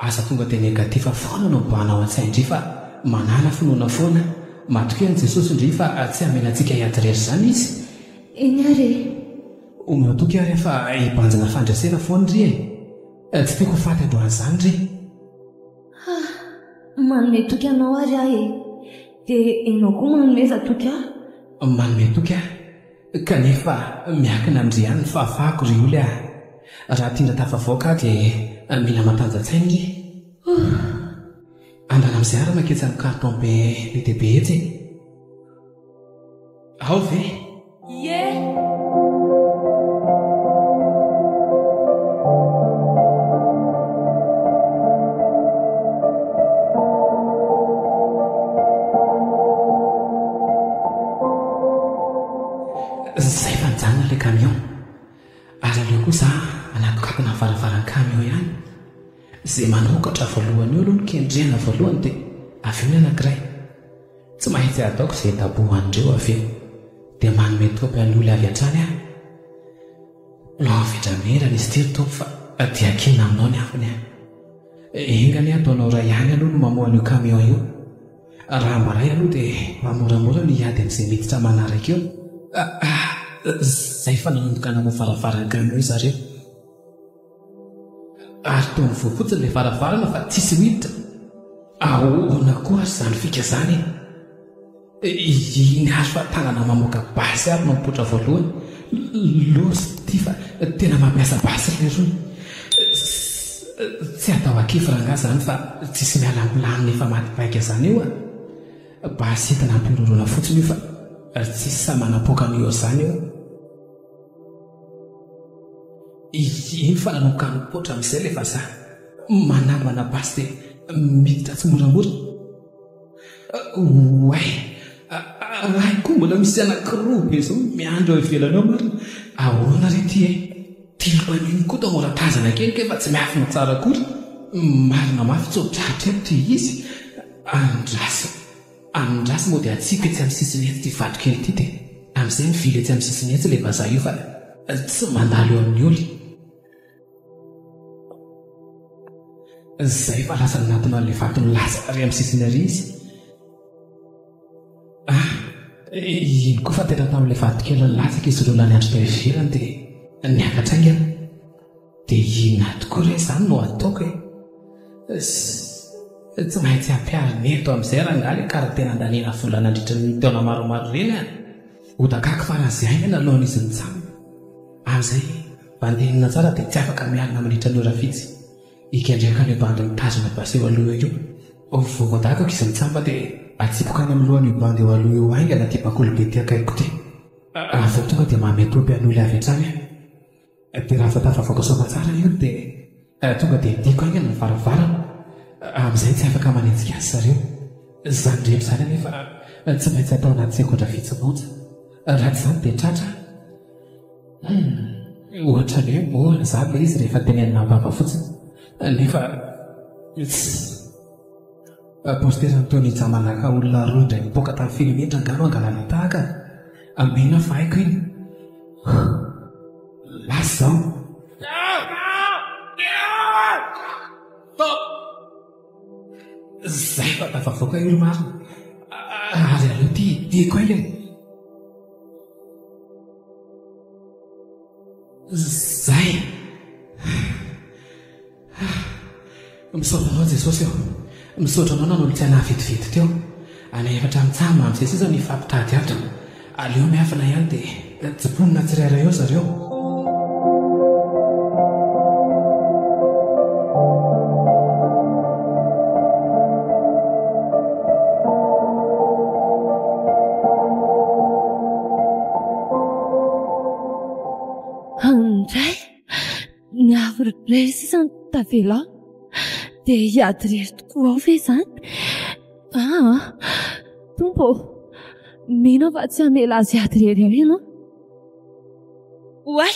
Aza tonga dia negatif foana no mibahana ao an-tsain-dry fa manàna finoana foana. Matokia an'i Jesosy ndry fa tsy hamela antsika hiady irery izany Izy. Eny ary e! Omeo toky ary aho fa hibanjina fandresena foana ndry e! Tsy tiako ho faty androany izany ndry. Ha! Manome toky anao ary aho e! Dia ianao koa manomeza toky ahy. Manome toky aho? Kanefa miankina amin-dry ihany ny fahafahako ry Oly a! Raha tiana tafavoaka aho dia mila matanjan-tsaina ry. Andana amin'izay ary manketsy amin'ny carton be be dia be etsy e! Ao ve? Ie! Zay fa nijanona ilay camion. Ary aleo koa za manatokatona ny varavaran'ny camion ihany. Zay manokatra voalohany eo aloha no kendrena voalohany dia avy eo ny anankiray. Tsy maintsy ataoko izay hidabohan'ireo avy eo. Dia manome topy an'oly avy hatrany aho. Plan findramena izy ity ry Tompo fa dia ankinina aminao ny ambiny a. Enga anie ataonao iray ihany aloha no mamoha an'io camion io. Raha mba iray aloha dia mba moramora ny hiady amin'izay miditra manaraka eo. Ah, zay fa nanomboka namoha varavaran'ny camion zareo. Ary toa mivoha fotsiny ilay varavarana fa tsisy miditra. Ahoana koa ary izany fika izany e? Iny ary fa tanana mamoaka basy ary no mipoitra voalohany. Loza ity fa tena mampiasa basy ry lerony. Tsy atao ankivy rangahy izany fa tsisy miala amin'ny planina efa maty paika izany io a! Basy entina hampihorohoroana fotsiny io fa tsisy sahy manapoaka an'io izany eo. Iny fa nanomboka nipoitra amin'izay ilay vazaha. Manambana basy dia miditra tsimoramora. Oay! Hay koa mbola misy anankiroa be izao miandry ao ivelany ao marina. Ahoana re ity e? Tiako an'iny koa toa mora tazana kely kay fa tsy miafina tsara akory. Marina mafy tsy ho tratra eto ity izy. Andraso. Andraso moa dia atsipy etsy amin'ny sisiny etsy ity vato kely ity dia amin'izay mivily etsy amin'ny sisiny etsy ilay vazaha io fa tsy mandalo eo amin'ny oly. Izay fa lasa nanatona an'ilay vato nilatsaka ary amin'ny sisiny ary izy. Ah, iny koa fa tena tamin'ilay vato kely nilatsaka izy ireo lany andro tao ivelany dia niakatra haingana. Dia inona tokoa re izany no ataoko e? Tsy maintsy ampiharina eto amin'izay rangahy ilay karate nandaniana vola nandritra ny taona maromaro ireny a! Hodakako faran'izay haingana alohan'izy mitsangana. Amin'izay bandenina tsara dia tsy afaka mialona mandritra ny ora vitsy. Ikendreko an'io bandy mitazona basy eo aloha io. Vao voadakako izy mitsamba dia atsipiko any amin'ny lohan'io bandy eo aloha io haingana ity bakoly be ity akaikiko ity. Avy eo tonga dia manome topy an'olona avy hatrany aho. Dia raha vao tafavoaka soamatsara io dia tonga dia hidiko haingana ny varavarana, amin'izay tsy afaka manenjika azy zareo. Izany rehetra izany anefa tsy maintsy atao anaty segondra vitsy monja, raha tsy izany dia tratra aho. Humm, ohatran'ny hoe mora izany ilay izy rehefa tenenina am-bava fotsiny, nefa tsy. Poster an'i Tony Jamanaka olona roa indray nipoaka tamin'ny film iny rangahy no angalana tahaka. Mino aho fa haiko iny. Lasa izao. Stop! Zay fa tafavoaka io ry marina. Ary aleo ty tiako haingana. Zay. Misaotra anao Jesosy ô. Misaotra anao nanolo-tsaina ahy vetivety teo. Anay efatra mitsam amin'izay sisa no hifampitady ato. Aleo miafina ihany dia tsiponina tsirairay eo zareo. Andray, ny avo irery sisa no tavela ao. Dia hiady irery tokoa ao ve izany? Aa, Tompo ô, mino aho fa tsy hamela azy hiady irery ao Ianao. Oay!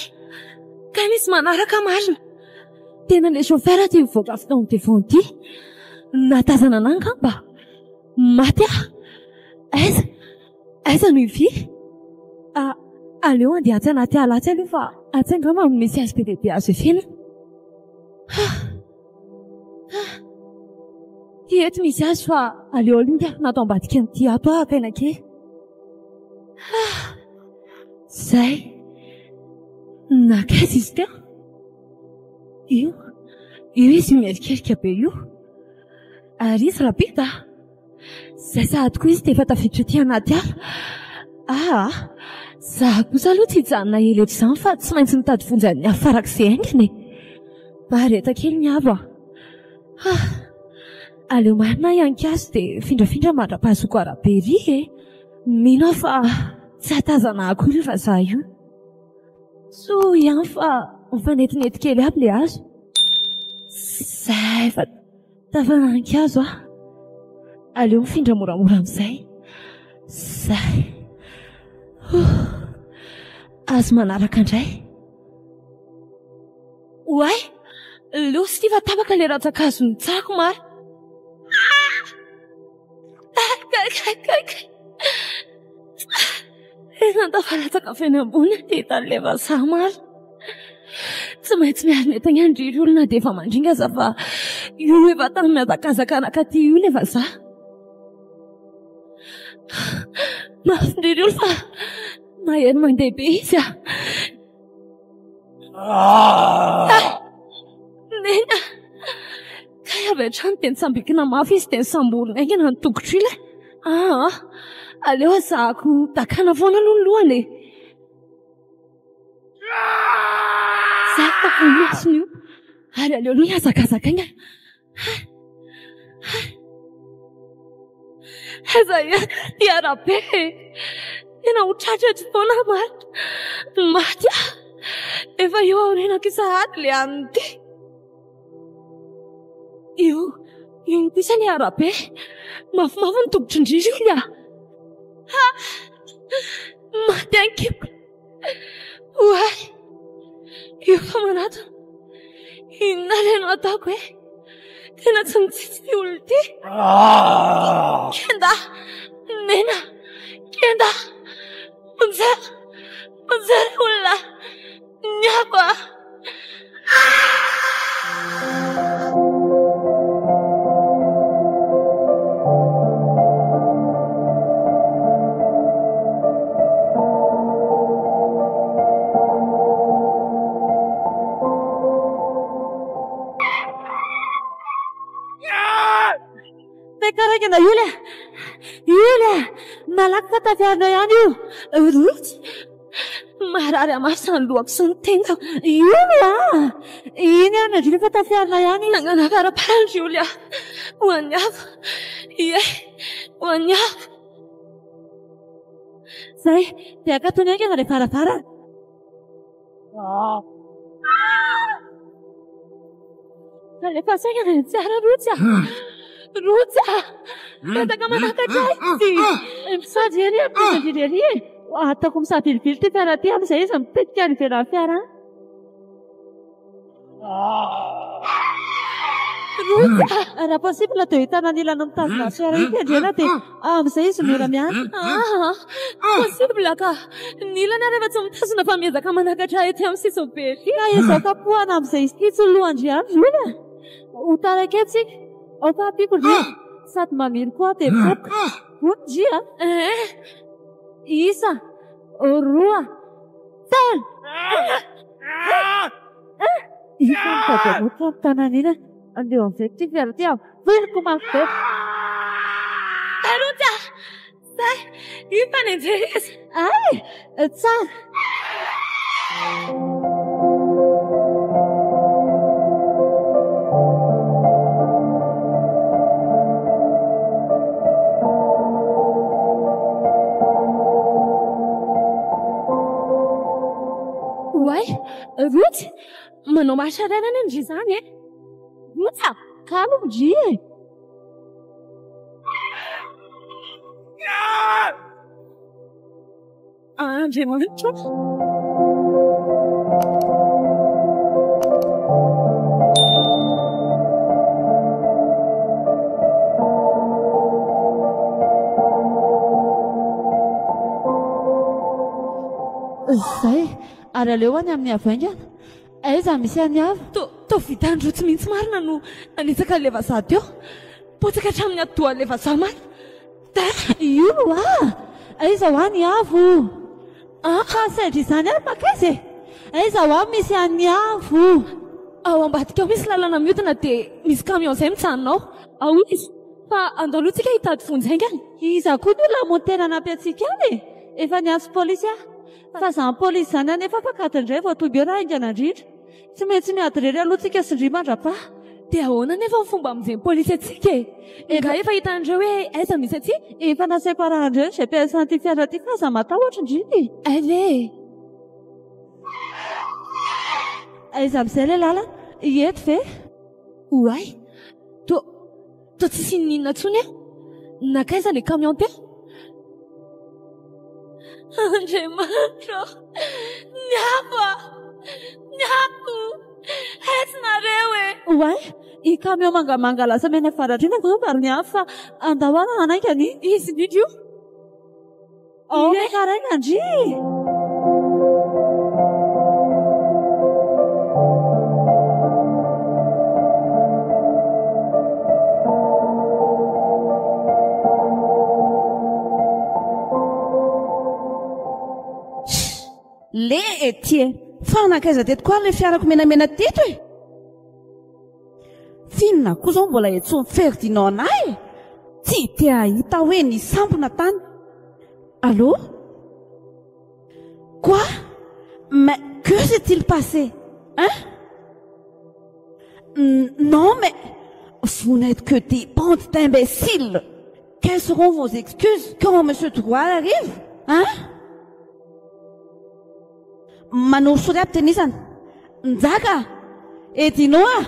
Kay misy manaraka marina! Tena ilay chauffeur ity mivoaka avy tao devant ity. Nahatazana anah angamba. Maty aho. Aiza? Aiza no hivihy? Ah, aleo andeha atsy anaty ala atsy aloha fa atsy angamba no misy hazo be dia be azo efena. Ah! Ah! Ty eto misy hazo fa aleo aloha miafina ato ambadika an'ity ato aho haka aina kely. Ah! Zay. Nankaiza izy teo? Io, io izy mierikerika be io. Ary izy Rabita? Zay sahady koa izy dia efa tafiditra aty anaty ala. Aa, za kosa aloha tsy hijanona ela eto izany fa tsy maintsy mitady vonjy an'ny hafa farak'izay haingana e. Mahareta kely ny avo a. Ha, aleo marina hiankaso dia findrafindra mandra-pahazoako arabe ery e. Mino aho fa tsy hahatazana akory io vazaha io. Soa ihany fa mifanetinety kely aby ilay hazo. Zay fa tafanankazo aho. Aleo mifindra moramora amin'izay. Zay. Azo manaraka indray. Oay! Loza ity fa tapaka ilay rantsan-kazo nitsako marina. Tena tafalatsaka avy eny ambony aho dia hitan'ilay vazaha marina. Tsy maintsy miarina eto ihany ry olona dia efa mandringa aza fa io efa tany mihazakazaka nankaty io ilay vazaha. Mafy ndry ry olona fa mahery mandeha be izy ah. Nena! Kay avy hatrany dia nitsambikina mafy izy dia nisamborina haingana ny tongotro ila. Aa, aleo azahako dakana foana aloha ny lohany e. Zay fa ny masony io. Ary aleo aloha hihazakazaka haingana. Aiza ihany ity arabe e? Tena ho tratra eto foana aho marina. Maty aho. Efa eo aorianako sahady ilay anona ity. Io, io kosa ilay arabe. Mafimafy ny tongotr'indry ry olona. Ha! Maty an-kibo. Oay! Io fa manatona. Inona ilay no ataoko e? Tena tsy mitsitsy ity olona ity. Kenda! Nena! Kenda! Monjera! Monjera olona! Niako ah! Karaingana io le. Io le. Malaky fa tafiarinao ihany io. Rotsy. Marary hamafy ny lohako sy ny tendako. Io a! Iny aho nandritra fa tafiarina ihany izy. Nangana varaparany ry olona. Ho an'ny hafa. Ie, ho an'ny hafa. Zay, dia akatony haingana ilay varavarana. Alefa saingana ny fiara Rotsy a! Rotsy a! Petaka manakatra ahy izy! Misaotra ery e, misaotra ery e! Ataoko misavilivily ity fiara ity amin'izay izy mitetika any ivelan'ny fiara any. Rotsy a! Raha possible dia io tanan'ilany mitazona ny fiara io kendrena dia amin'izay izy mora miala. Aa! Possible ka! Ny ilany ary efa tsy mitazona fa miezaka manakatra ety amin'ny sisiny be ery. Ka ezao kapohana amin'izay hitsy ny lohan-dry ihany ry olona a! Ho taraiky eto tsika. Ao fa ampiako ndry a! Sady mamily koa aho dia mikapoka. Vonona ndry a! Ee! Isa, roa, telo! Isa mitady hamoaka ny tanan'ila. Andeha amin'izay ity fiara ity averiko mafy be. Rotsy a! Zay! Io mpanenjehy izy! Ay! Tsara! Oay! Rotsy! Manao marche arrière anie ndry izany e! Rotsy a! Kalo ndry e! Andriamanitra. Zay, ary aleo any amin'ny avo haingana. Aiza misy an'i Avo? Toa toa vitan'i Rotsy mihitsy marina no nanitsaka an'ilay vazaha teo. Potsaka hatramin'ny atidohan'ilay vazaha marina. Dah! Io no ah! Aiza hoa ny Avo? Ah! Fa saindry izany ary mankaiza e? Aiza hoa misy an'i Avo? Ao ambadika ao misy lalana mihodina dia misy camion izay mijanona ao. Ao izy. Fa andao aloha tsika hitady vonjy haingana. Iza koa ny olona hamono tena hanampy antsika any e? Efa niantso polisy aho. Fa izany polisy izany anefa afaka adiny iray vao tonga eo raha haingana indrindra. Tsy maintsy miady irery aloha tsika sy ndry mandra-paha. Dia ahoana anefa ny fomba hamonjen'ny polisy antsika e? Angaha efa hitan'ireo hoe aiza misy antsika? Efa nasaiko arahan-dreo ny GPS an'ity fiara ity fa aza matahotra ndry e! Hay ve e? Aiza amin'izay ilay lalana? Eto ve? Oay! Toa, toa tsisy n'inon'inona intsony aho. Nankaiza ilay camion teo? Andriamanitra ô! Ny afo a! Ny afo! Aiza nareo e! Oay! I camion mangamanga lasa mena avaratra iny angamba ary ny afo fa andao ary hanainga ny. Izy indrindra io! Ao miakaraina ndry! Le ety e! Fa nankaiza teto koa ary ilay fiarako menamena teto e? F'inona koa izao mbola iantsoan'i Ferdinand anah e? Tsy te hahita hoe nisampona tany. Allô? Quoi? Mais que s'est-il passé? Hein? Non mais vous n'êtes que des bandes d'imbéciles. Quelles seront vos excuses quand Monsieur Droit arrive? Hein? Manorisory aby tenisany. Njaka a! Edino a!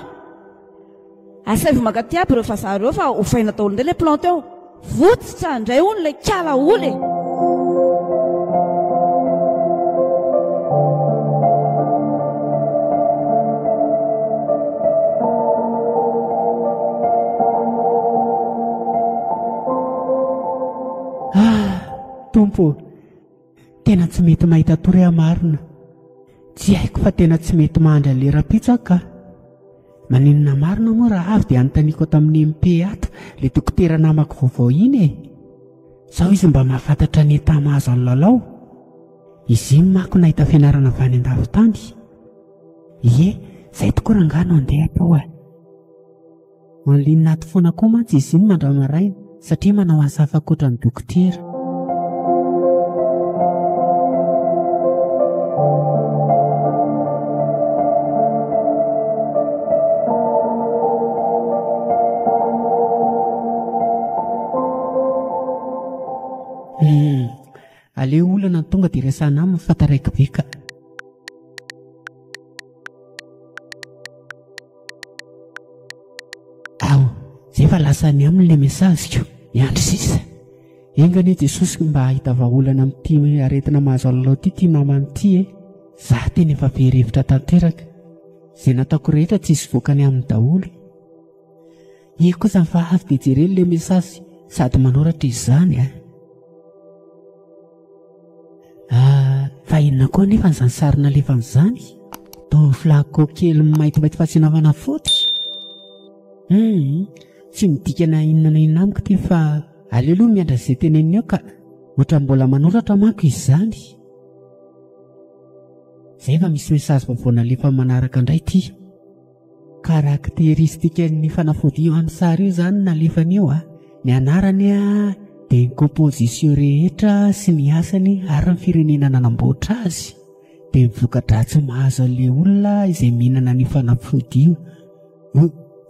Asaivo mankaty aby ireo vazaha ireo fa ovaina daholo indray ilay plan teo. Votsotra indray hono ilay kala holy e! Ah! Tompo ô! Tena tsy mety mahita tory aho marina. Tsy haiko fa tena tsy mety mahandry an'ilay rahampitso aho ka. Maninona marina moa raha avy dia anontaniako ato amin'ny MP ato ilay dokotera namako vaovao iny e. Sao izy mba mahafantatra ny état mahazo an'i Lalao. Izy iny manko nahita fianarana avy any andafy tany. Ie, izay tokoa rangahy no andeha atao e. En ligne ato foana koa mantsy izy iny mandra-maraina satria manao asa hafa ankoatra ny dokotera. Hum, aleo olana no tonga dia resahana aminy fa taraiky be ka. Ao, zay fa lasa any aminy le message-ko, miandry sisa. Enga anie Jesosy mba hahita vahaolana amin'ity aretina mahazo an'i ity ity namana ity e. Za tena efa very hevitra tanteraka. Izay nataoko rehetra tsisy vokany aminy daholo. Io kosa fa avy dia jereny ilay message sady manoratra izy izany a. Ah, fa inona koa anefa izany sary nalefany izany? Toa flacon kely maintimainty fasiana fanafody. Hum, tsy midika na inona na inona amiko ity fa aleo aloha miandry izay teneniny eo ka. Ohatran'ny mbola manoratra manko izy izany. Izay fa misy message vaovao nalefa manaraka indray ity. Karakteristikan'ny fanafody io amin'ny sary io izany nalefany io a. Ny anarany a, dia ny composition rehetra sy ny asany ary ny firenena nanamboatra azy. Dia ny voka-dratsy mahazo an'ilay olona izay mihinana an'io fanafody io.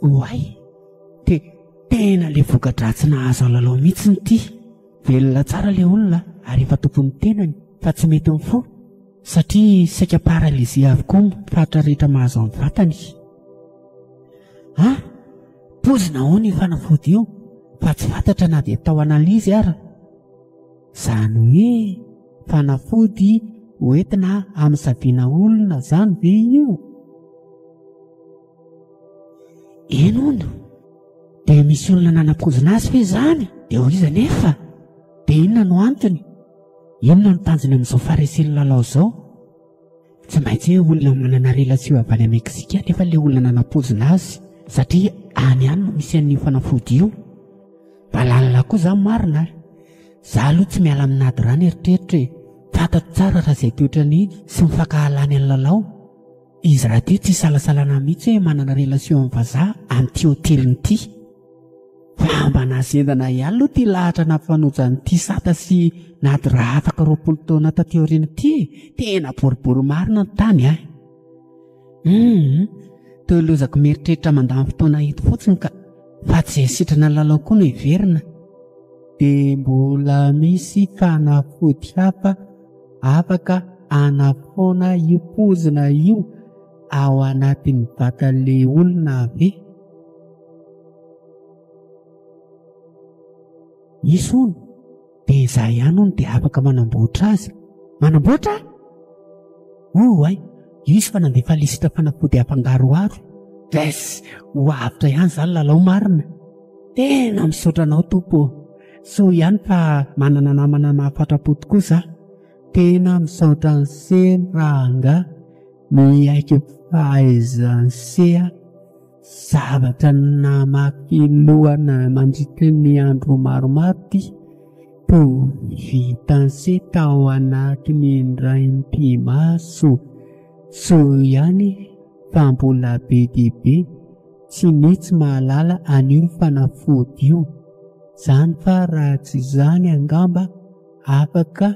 Oay! Te, tena ilay voka-dratsy nahazo an'i Lalao mihitsy ity. Velona tsara ilay olona ary efa tompon'ny tenany fa tsy mety mifoha. Satria saika paralysie avokoa ny faritra rehetra mahazo amin'ny vatany. Ah! Poizina hono io fanafody io fa tsy fantatra na dia atao analyse ara. Izany hoe fanafody hoentina hamisaviana olona izany ve io? Eny hono, dia misy olona nanapoizina azy ve izany? Dia ho iza anefa? Dia inona no antony? Inona no tanjony amin'izao faharesen'ny lalao izao? Tsy maintsy hoe olona manana relation avy any Mexique anefa ilay olona nanapoizina azy satria any ihany no misy an'io fanafody io. Mba lalina koa izany marina a! Za aloha tsy miala amin'ny Nadra ny eritreritra e! Fantatro tsara raha izay toetrany sy ny fankahalany an'i Lalao. Izy rahateo tsy isalasalana mihitsy hoe manana relation amin'ny vazaha amin'ity hoteliny ity. Fa mba nahazendana ihany aloha ity lahatra nampifanojo an'ity sata sy Nadra afaka 20 taona taty aoriana ity e. Tena boribory marina ny tany a. Hum, toa lozako mieritreritra mandany fotoana eto fotsiny ka. Fa tsy izay sitrana lalao koa no heverina. Dia mbola misy fanafody hafa afaka hanafoana io pozina io ao anatin'ny vatan'ilay olona ve? Misy hono, dia izaho ihany hono dia afaka manamboatra azy. Manamboatra? Oay, io izy fa nandefa lisitra fanafody hafangaroharo. Bess, ho avotra ihany izany lalao marina. Tena misaotra anao Tompo ô. Soa ihany fa manana namana mahafatra-po tokoa za. Tena misaotra an'se rangahy miaiky fahaizan'se a. Zavatra namaky lohana mandritry ny andro maromaro ity toa vitan'se tao anatin'ny indray mipi-maso. Soa ihany fa mbola be dia be tsy mitsy mahalala an'io fanafody io zany fa raha tsy izany angamba afaka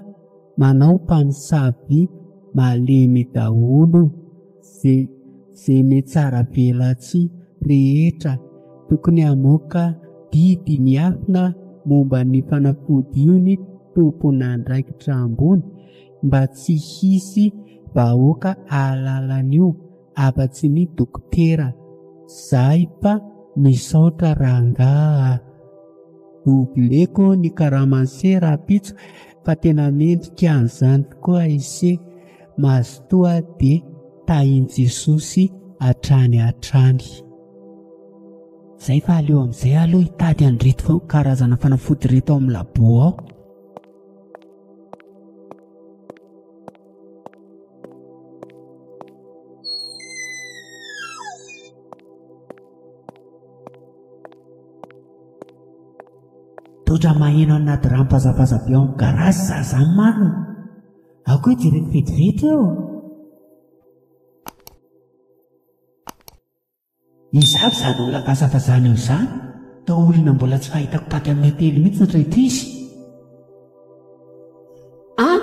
manao mpamosavy malemy daholo ze ze metsara-velatsihy rehetra tokony hamoaka didy miafina momba ny fanafody io ny tompon'andraikitra ambony mba tsy hisy vahoaka hahalala an'io afa-tsy ny dokotera. Zay fa misaotra rangaha a! Doubleko ny karaman'se rahampitso fa tena mendrika an'izany tokoa ise. Mazotoa dia tahin'i Jesosy hatrany hatrany. Zay fa aleo amin'izay aloha hitady an'ireto karazana fanafody ireto ao amin'ny labo ao. Totra maheno anaty rano vazabaza be ao amin'ny garazy za zany marina. Ao koa jereko vetivety eo. Iza avy izany olona vazavazana eo izany? Toa olona mbola tsy fahitako taty amin'ny hotely mihitsy ny reto izy. Ah!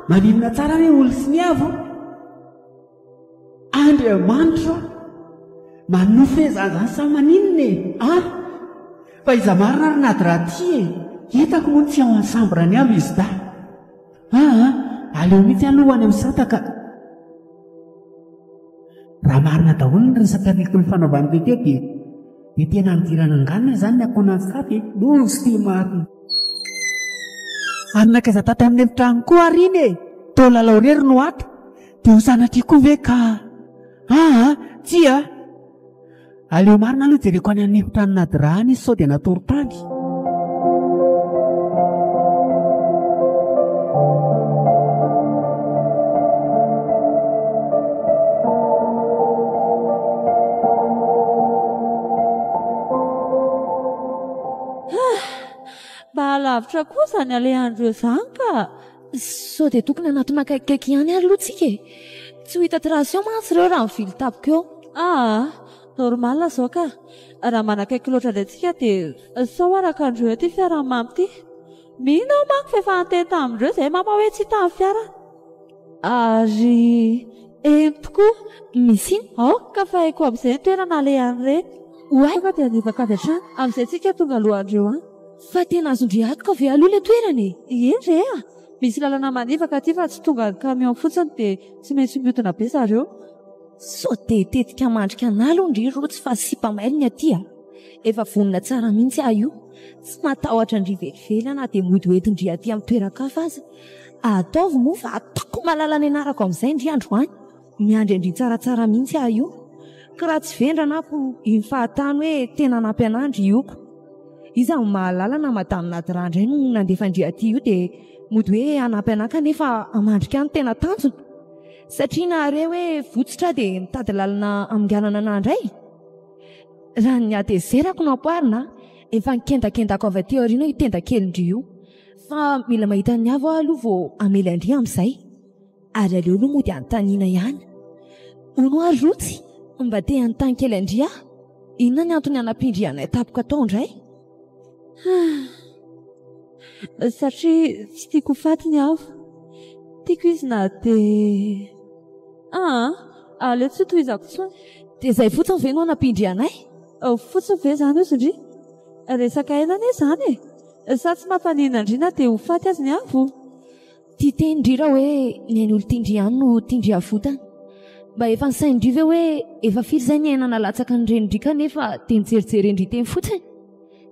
Maninona tsara anie olo sy ny avo? Andriamanitra ô! Manofy ve izany izany sa maninona e? Ah! Fa iza marina ary Nadra ty e? Hitako moa tsy ao amin'ny chambre-ny ao izy dahy. Ah! Aleo mihitsy aloha ho any amin'ny sata ka. Raha marina daholo ny resaka reko nifanaovan'ireo teo dia dia tena nidirana anganona izany ny ankohonan'i Sata e! Loza ity marina! Ary nankaiza tato amin'ny efitrano koa ary iny e! Toa lalao irery no ato! Dia ho sanatria koa ve ka. Aa! Tsia! Aleo marina aloha jereko any amin'ny efitrano Nadra any izy sao dia natory tany. Mba lavitra koa izany alehan'ireo izany ka! Sao dia tokony hanatona akaikikaiky ihany ary aloha tsika e! Tsy ho hita trace eo mantsy ireo raha mivily tampoka eo. Aa! Normal izao ka! Raha manakaiky loatra indray tsika dia sao araka an'ireo ity fiaran'i Mamy ity. Mino aho manko fa efa niteny tamin'ireo izay Mama hoe tsy hita ny fiarany. Ary eny tokoa, Misy inona? Aoka fa haiko amin'izay ny toerana alehan'ireny. Oay! Tonga dia hanivaka avy hatrany. Amin'izay tsika tonga alohan'ireo any. Fa tena azon-dry atoka ve aloha ilay toerana e? Eny re a! Misy lalana manivaka aty fa tsy tongan'ny camion fotsiny dia tsy maintsy mihodina be zareo. Sao dia tetika mandrika anah aloha ndry rotsy fa sipa mailo ny aty a! Efa vonona tsara mihitsy aho io. Tsy matahotra an-dry velively aho na dia mody ho entin-dry aty amin'ny toeran-kafa aza. Ataovy moa fa ataoko malala ny anarako amin'izay ndry androany. Miandry an-dry tsaratsara mihitsy aho io. Ka raha tsy vendrana aho ko iny fahatany hoe tena hanampy anah ndry io ko. Iza no mahalala na madame Nadra indray no nandefa an-dry aty io dia mody hoe hanampy anah kanefa hamandrika ahy no tena tanjona. Satria nahare hoe votsotra aho dia mitady lalana haminganana anah indray. Raha ny hatezerako no ampoharina, efa nikendakendako avy aty aoriana io tenda kelin-dry io. Fa mila mahita an'i Avo aho aloha vao hamely an-dry amin'izay. Ary aleo aloha mody anontaniana ihany. Hono hoa ry Rotsy, mba te hanontany kely an-dry aho. Inona ny antony hanampian-dry anay tampoka tao indray? Satria tsy tiako ho faty ny Avo. Tiako izy na dia. Aa, aleo tsy hotohizako intsony. Dia izay fotsiny ve no hanampian-dry anay? Fotsiny ve izany hozy ndry? Resaka aina anie izany e! Sa tsy mampaninona an-dry na dia ho faty aza ny Avo? Tia teny ndry raha hoe ny ain'olon-tian-dry ihany no tian-dry havotana. Mba efa nisain-dry ve hoe efa firy izay ny aina nalatsaka ny renin-dry kanefa dia nijerijerendry teny fotsiny?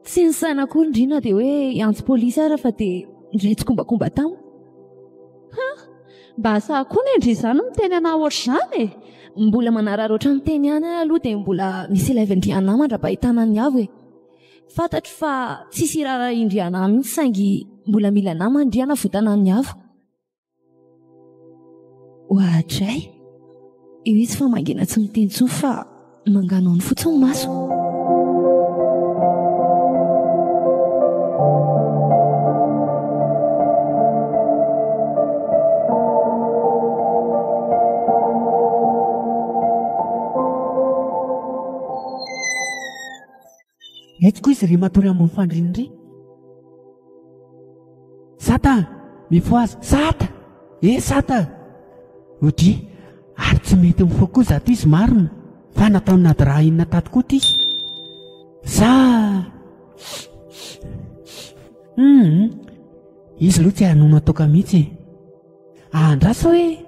Tsy nisaina akory ndry na dia hoe hiantso polisy ara fa dia niray tsikombakomba taminy. Ha! Mba sahy koa ne ndry izany miteny anah ohatr'izany e! Mbola manararaotra miteny ihany aho aloha dia mbola misy ilaivan-dry anah mandra-pahitana ny avo e! Fantatro fa tsisy hiraharahian-dry anah mihitsy saingy mbola mila namana ndry hanavotana ny avo. Oadray! Io izy fa mangina tsy miteny intsony fa manganohano fotsiny ny masony. Etsy koa izy ry matory ambony fandriana ry. Sata! Mifohaza! Sata! Eh Sata! Odry! Ary tsy mety mifoha koa izato izy marina fa nataon'i Nadra inona tato koa ity? Sa. Hum! Izy aloha tsy hanono toaka mihitsy e. Andraso hoe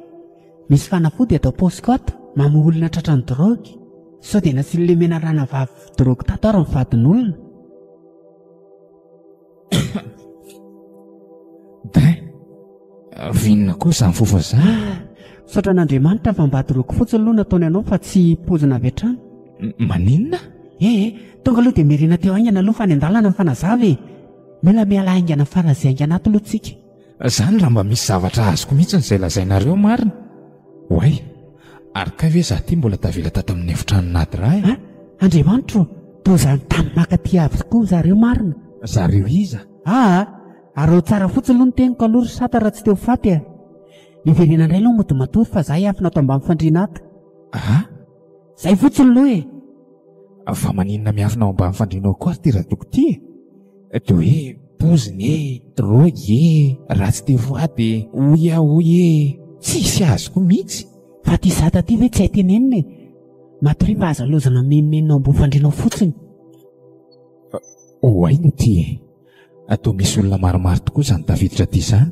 misy fanafody ato am-paosiko ato mamoa olona tratran'ny drogue. Sao dia nasian'ilay menarana vavy drogue tato ary ny vadin'olona. Dai, vinona koa izany fofona izany. Ah, misaotra an'Andriamanitra fa mba drogue fotsiny aloha nataony anao fa tsy poizina avy hatrany. Maninona? Eh, eh, tonga aloha dia miherena teo haingana aloha fa any an-dalana mifanazava e. Mila miala haingana faran'izay haingana ato aloha tsika. Zany raha mba misy zavatra azoko mihitsiny izay lazainareo marina. Oay, ary kay ve za ty mbola tavela tato amin'ny efitrano Nadra e? An! Andriamanitro ô! Toa izany tany maka aty avokoa zareo marina. Zareo iza? Aa! Araho tsara fotsiny aloha ny teniko aloha ry sata raha tsy te ho faty a! Miverena indray aloha mody matory fa za hiafina ato ambany fandriana ato. Aa! Zay fotsiny aloha e! Fa maninona miafina ao ambany fandriana ao koa ary ty radoko ty e? Dia hoe poziny e, drogue e, raha tsy te voady e, hoy aho hoy e, tsisy azoko mihitsy. Fa ty zata ty ve tsy hay tenenina e? Matoria fa aza lozana mimenomenona ao ambony fandriana ao fotsiny. Oay no ty e! Toa misy olona maromaro tokoa izany tafiditra aty izany.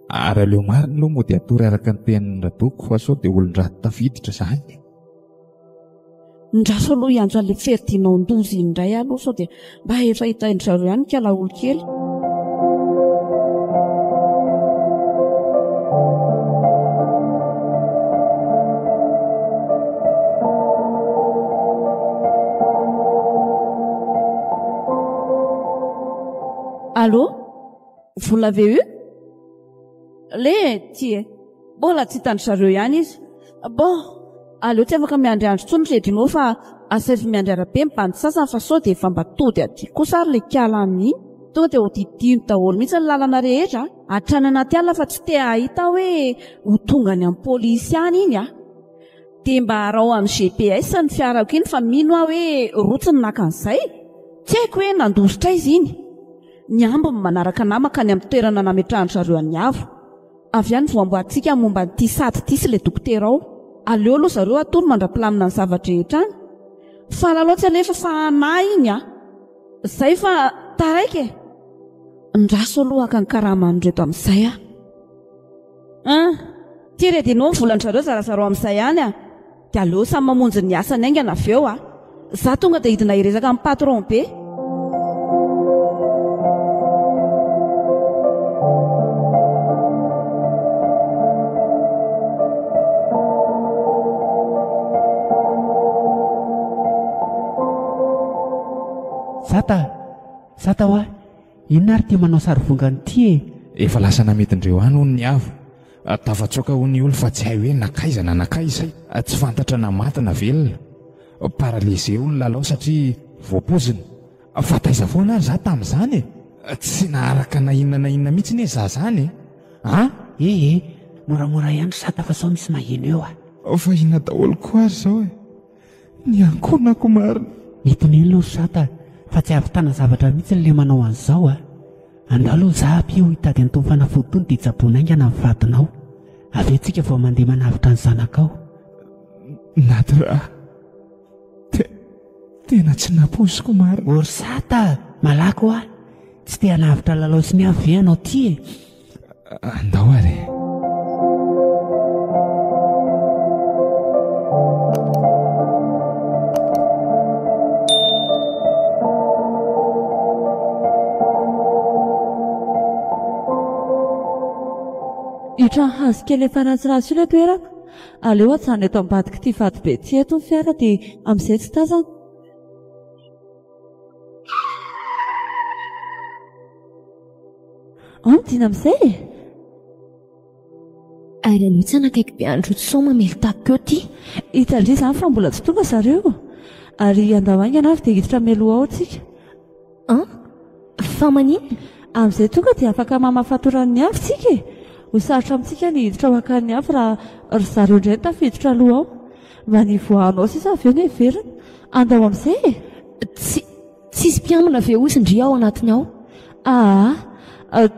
Ary aleo marina aloha mody hatory araka ny tenin'i Radoko fa sao dia olon-dratsy tafiditra izany. Ndraso aloha hiantso an'ilay Ferdinand Ndozy iny indray aloha sao dia mba efa hitain-dry zareo ihany ikala olon-kely. Vous l'avez eu? Le ty e! Mbola tsy hitan-dry zareo ihany izy. Bon, aleo tsy afaka miandry andro intsony ry Edino fa asaivo miandry arabe ny bandy sasany fa sao dia efa mba tody aty kosa ary le kiala amin'iny. Tonga dia hodidino daholo mihitsy ny lalana rehetra a! Hatrany anaty alina fa tsy te hahita hoe ho tonga any amin'ny polisy any iny a! Dia mba araho amin'ny GPS ny fiarako iny fa mino aho hoe rotsy ny naka an'izay. Tsy haiko hoe nandositra aiza iny. Ny ambiny manaraka namaka any amin'ny toerana nametrahan-dry zareo an'i Avo. Avy any vao amboarintsika ny momba an'ity sady ity sy ilay dokotera ao. Aleo aloha zareo hatory mandra-pilamina ny zava-drehetra any. Fa lalao tsy alefa fa hanahy iny a! Zay fa taraiky e! Ndraso aloha haka ny karaman'ireto amin'izay aho. An! Ty re Dino ny volan-dry zareo zarazarao amin'izay ihany a! Dia aleo samy mamonjy ny asany haingana avy eo a! Za tonga dia hidina hiresaka amin'ny patron be. Zata! Zata hoa! Inona ary ity manao sarivongana ity e? Efa lasa namidin-dreo any hono ny avo. Tafatsoaka hono i olo fa tsy hay hoe nankaiza na nankaiza. Tsy fantatra na maty na velona. Paralysé hono Lalao satria voapoizina. Fa taiza foana ary za tamin'izany e? Tsy naharaka na inona na inona mihitsy anie za zany e! An? E e, moramora ihany ry Sata fa sao misy maheno eo a! Fa inona daholo koa ary izao e? Ny ankohonako marina. Mety mino aloha ry Sata fa tsy hahavitana zavatra mihitsy le manao an'izao a! Andao aloha za ampio hitady an'itony fanafody itony dia tsaboina haingana ny vadinao. Avy eo tsika vao mandeha manavotra ny zanakao. Nadra, te, tena tsy nampoiziko marina. O ry Sata, malaky hoa! Tsy te hanavotra Lalao sy Miavo ve ianao ty e? Andao ary e. Io trano hazo kely efa ratsiratsy io ilay toerana. Aleo ajanona eto ambadik'ity vato be ity eto ny fiara dia amin'izay tsy tazana. Ao midina amin'izay e! Ary aleo tsy hanakaiky be an-dry sao mamely tampoka eo ity. Hitan-dry izany fa mbola tsy tonga zareo. Ary andao haingana avy dia hiditra mialoha ao tsika. An? Fa maninona? Amin'izay tonga dia afaka mamaha fatoran'ny avy tsika e! Ho sarotra amintsika ny hiditra ho ankan'ny avy raha ry zareo indray no tafiditra aloha ao. Mba ny hivoahanao sisa avy eo no heverina. Andao amin'izay e! Tsy. Tsisy mpiambina ve ozy ndry ao anatiny ao? Aa!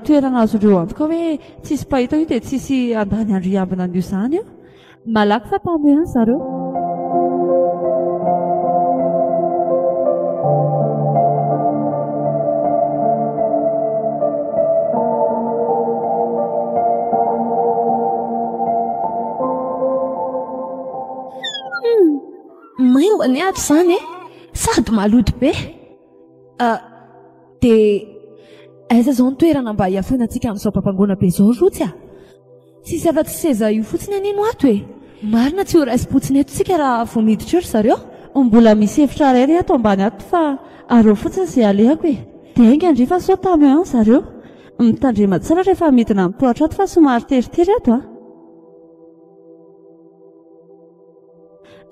Toerana azondreo antoka hoe tsisy mpahita io dia tsisy handany andro hiambina an'io izany io. Malaky fa tamy ihany zareo. Maimbo anie ato izany e! Sady maloto be! Ah, dia aiza izao ny toerana mba hiafenantsika amin'izao babangoana be izao ry Rotsy a? Tsisy afa-tsy seza io fotsiny anie no ato e! Marina tsy ho raisim-potsiny eto isika raha vao miditra eo ry zareo. Mbola misy efitra iray re ato ambany ato fa areo fotsiny izay alehako e! Dia haingana re fa sao tamy eo ihany zareo. Mitandrema tsara rehefa midina amin'ny tohatra ato fa somary teritery ato a!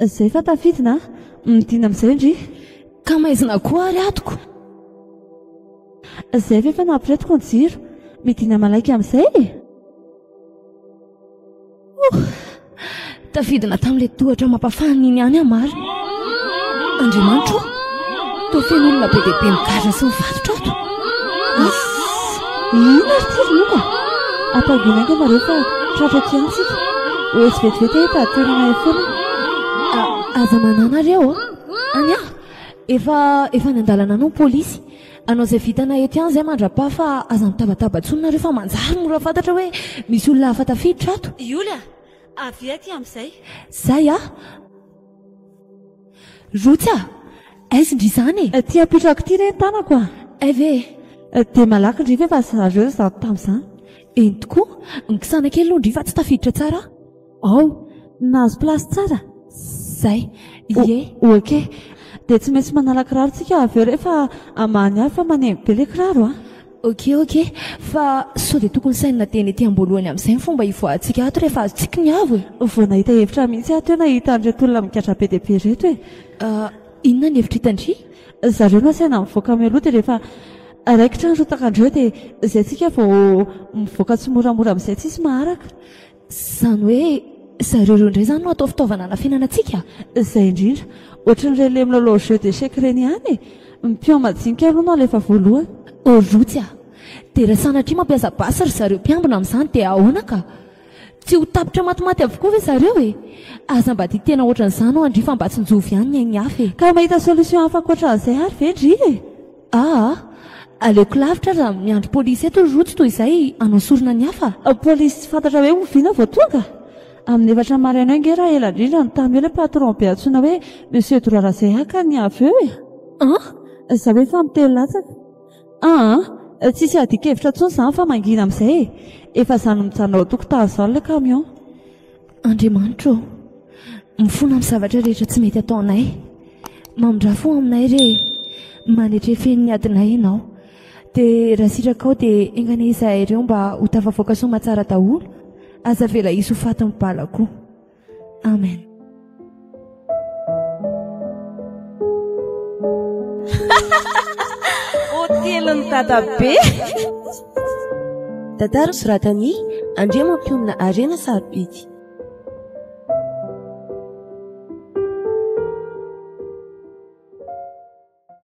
Zay fa tafidina a! Midina amin'izay ndry! Ka maizina koa ary atoko! Zay ve fa nampiretiko ny jiro! Midina malaika amin'izay e! Oh! Tafidina tamin'ilay tohatra mampafanina iny ihany aho marina! Andriamanitra ô! Toa feno olona be dia be migadra sy mifatotra ato! Iss! Inona ary ity ry Loka? Ampangina haingana nareo fa tratra aty ihany tsika. Ho etsy vetivety aho hitady toerana hiafoana. Aza manahy nareo a! Any aho! Efa efa any an-dalana any ny polisy. Hanao izay vitanay eto ihany izay mandra-paha fa aza mitabataba intsony nareo fa manjary mora fantatra hoe misy olona hafa tafiditra ato. Ioly a! Avia aty amin'izay. Zay a! Rotsy a! Aiza ndry izany e? Ity apetrako ity re ny tanako a! Hay ve e? Dia malaky ndry ve fa zareo izato tamin'izany? Eny tokoa, mikisana kely aloha ndry fa tsy tafiditra tsara aho. Ao! Nahazo place tsara? Zay! Ie! Ok! Dia tsy maintsy manala kiraro tsika avy eo rehefa hamaha ny afo fa maneno be ilay kiraro a! Ok ok, fa sao dia tokony sainina teny ety am-boalohany amin'izay ny fomba hivoahantsika ato rehefa azontsika ny avo e? Vao nahita hevitra mihitsy aho teo nahita an'ireto olona migadra be dia be ireto e! Inona ny hevitra hitan-dry? Zareo no asaina mivoaka mialoha dia rehefa raikitra ny rotakan-dreo dia izay tsika vao mivoaka tsimoramora amin'izay tsisy maharaka. Izany hoe zareo ireo indray izany no atao fitaovana hanafenana antsika? Izay indrindra. Ohatran'ireny le milalao jeu d'échec ireny ihany e! Ny pion madinika aloha no alefa voalohany. Oh rotsy a! Dia raha sanatria mampiasa basy ry zareo mpiambina amin'izany dia ahoana ka? Tsy ho tapitra matimaty avokoa ve zareo e? Aza mba tia tena ohatran'izany ho'a ndry fa mba tsinjovy ihany ny ain'ny hafa e! Ka mahita solution hafa ankoatran'izay ary ve ndry e? Aa! Aleoko lavitra aza miandry polisy eto ry rotsy toy izay hanao sorona ny hafa. Polisy tsy fantatra hoe oviana vao tonga? Amin'ny efatra maraina eo ange raha ela indrindra no tamy eo ilay patron be antsoina hoe Monsieur Droit Razaiaka ny avy eo e! An! Izaho efa amin'ny telo latsaka. Aa! Tsisy adin-kevitra intsony izany fa mangina amin'izay e! Efa izany mijanona ao an-tokotany izany ilay camion. Andriamanitra ô! Mifona amin'ny zavatra rehetra tsy mety ataonay. Mamindrà fo aminay re e! Manetre feno ny adinay Ianao. Dia raha sitrakao dia enga anie izahay ireo mba ho tafavoaka soamatsara daholo. Aza avela hisy ho fatin'ny bala koa. Amen. Hotelin'i Dadabe. Tantara soratan'i Andriamampionona Harena Sarobidy.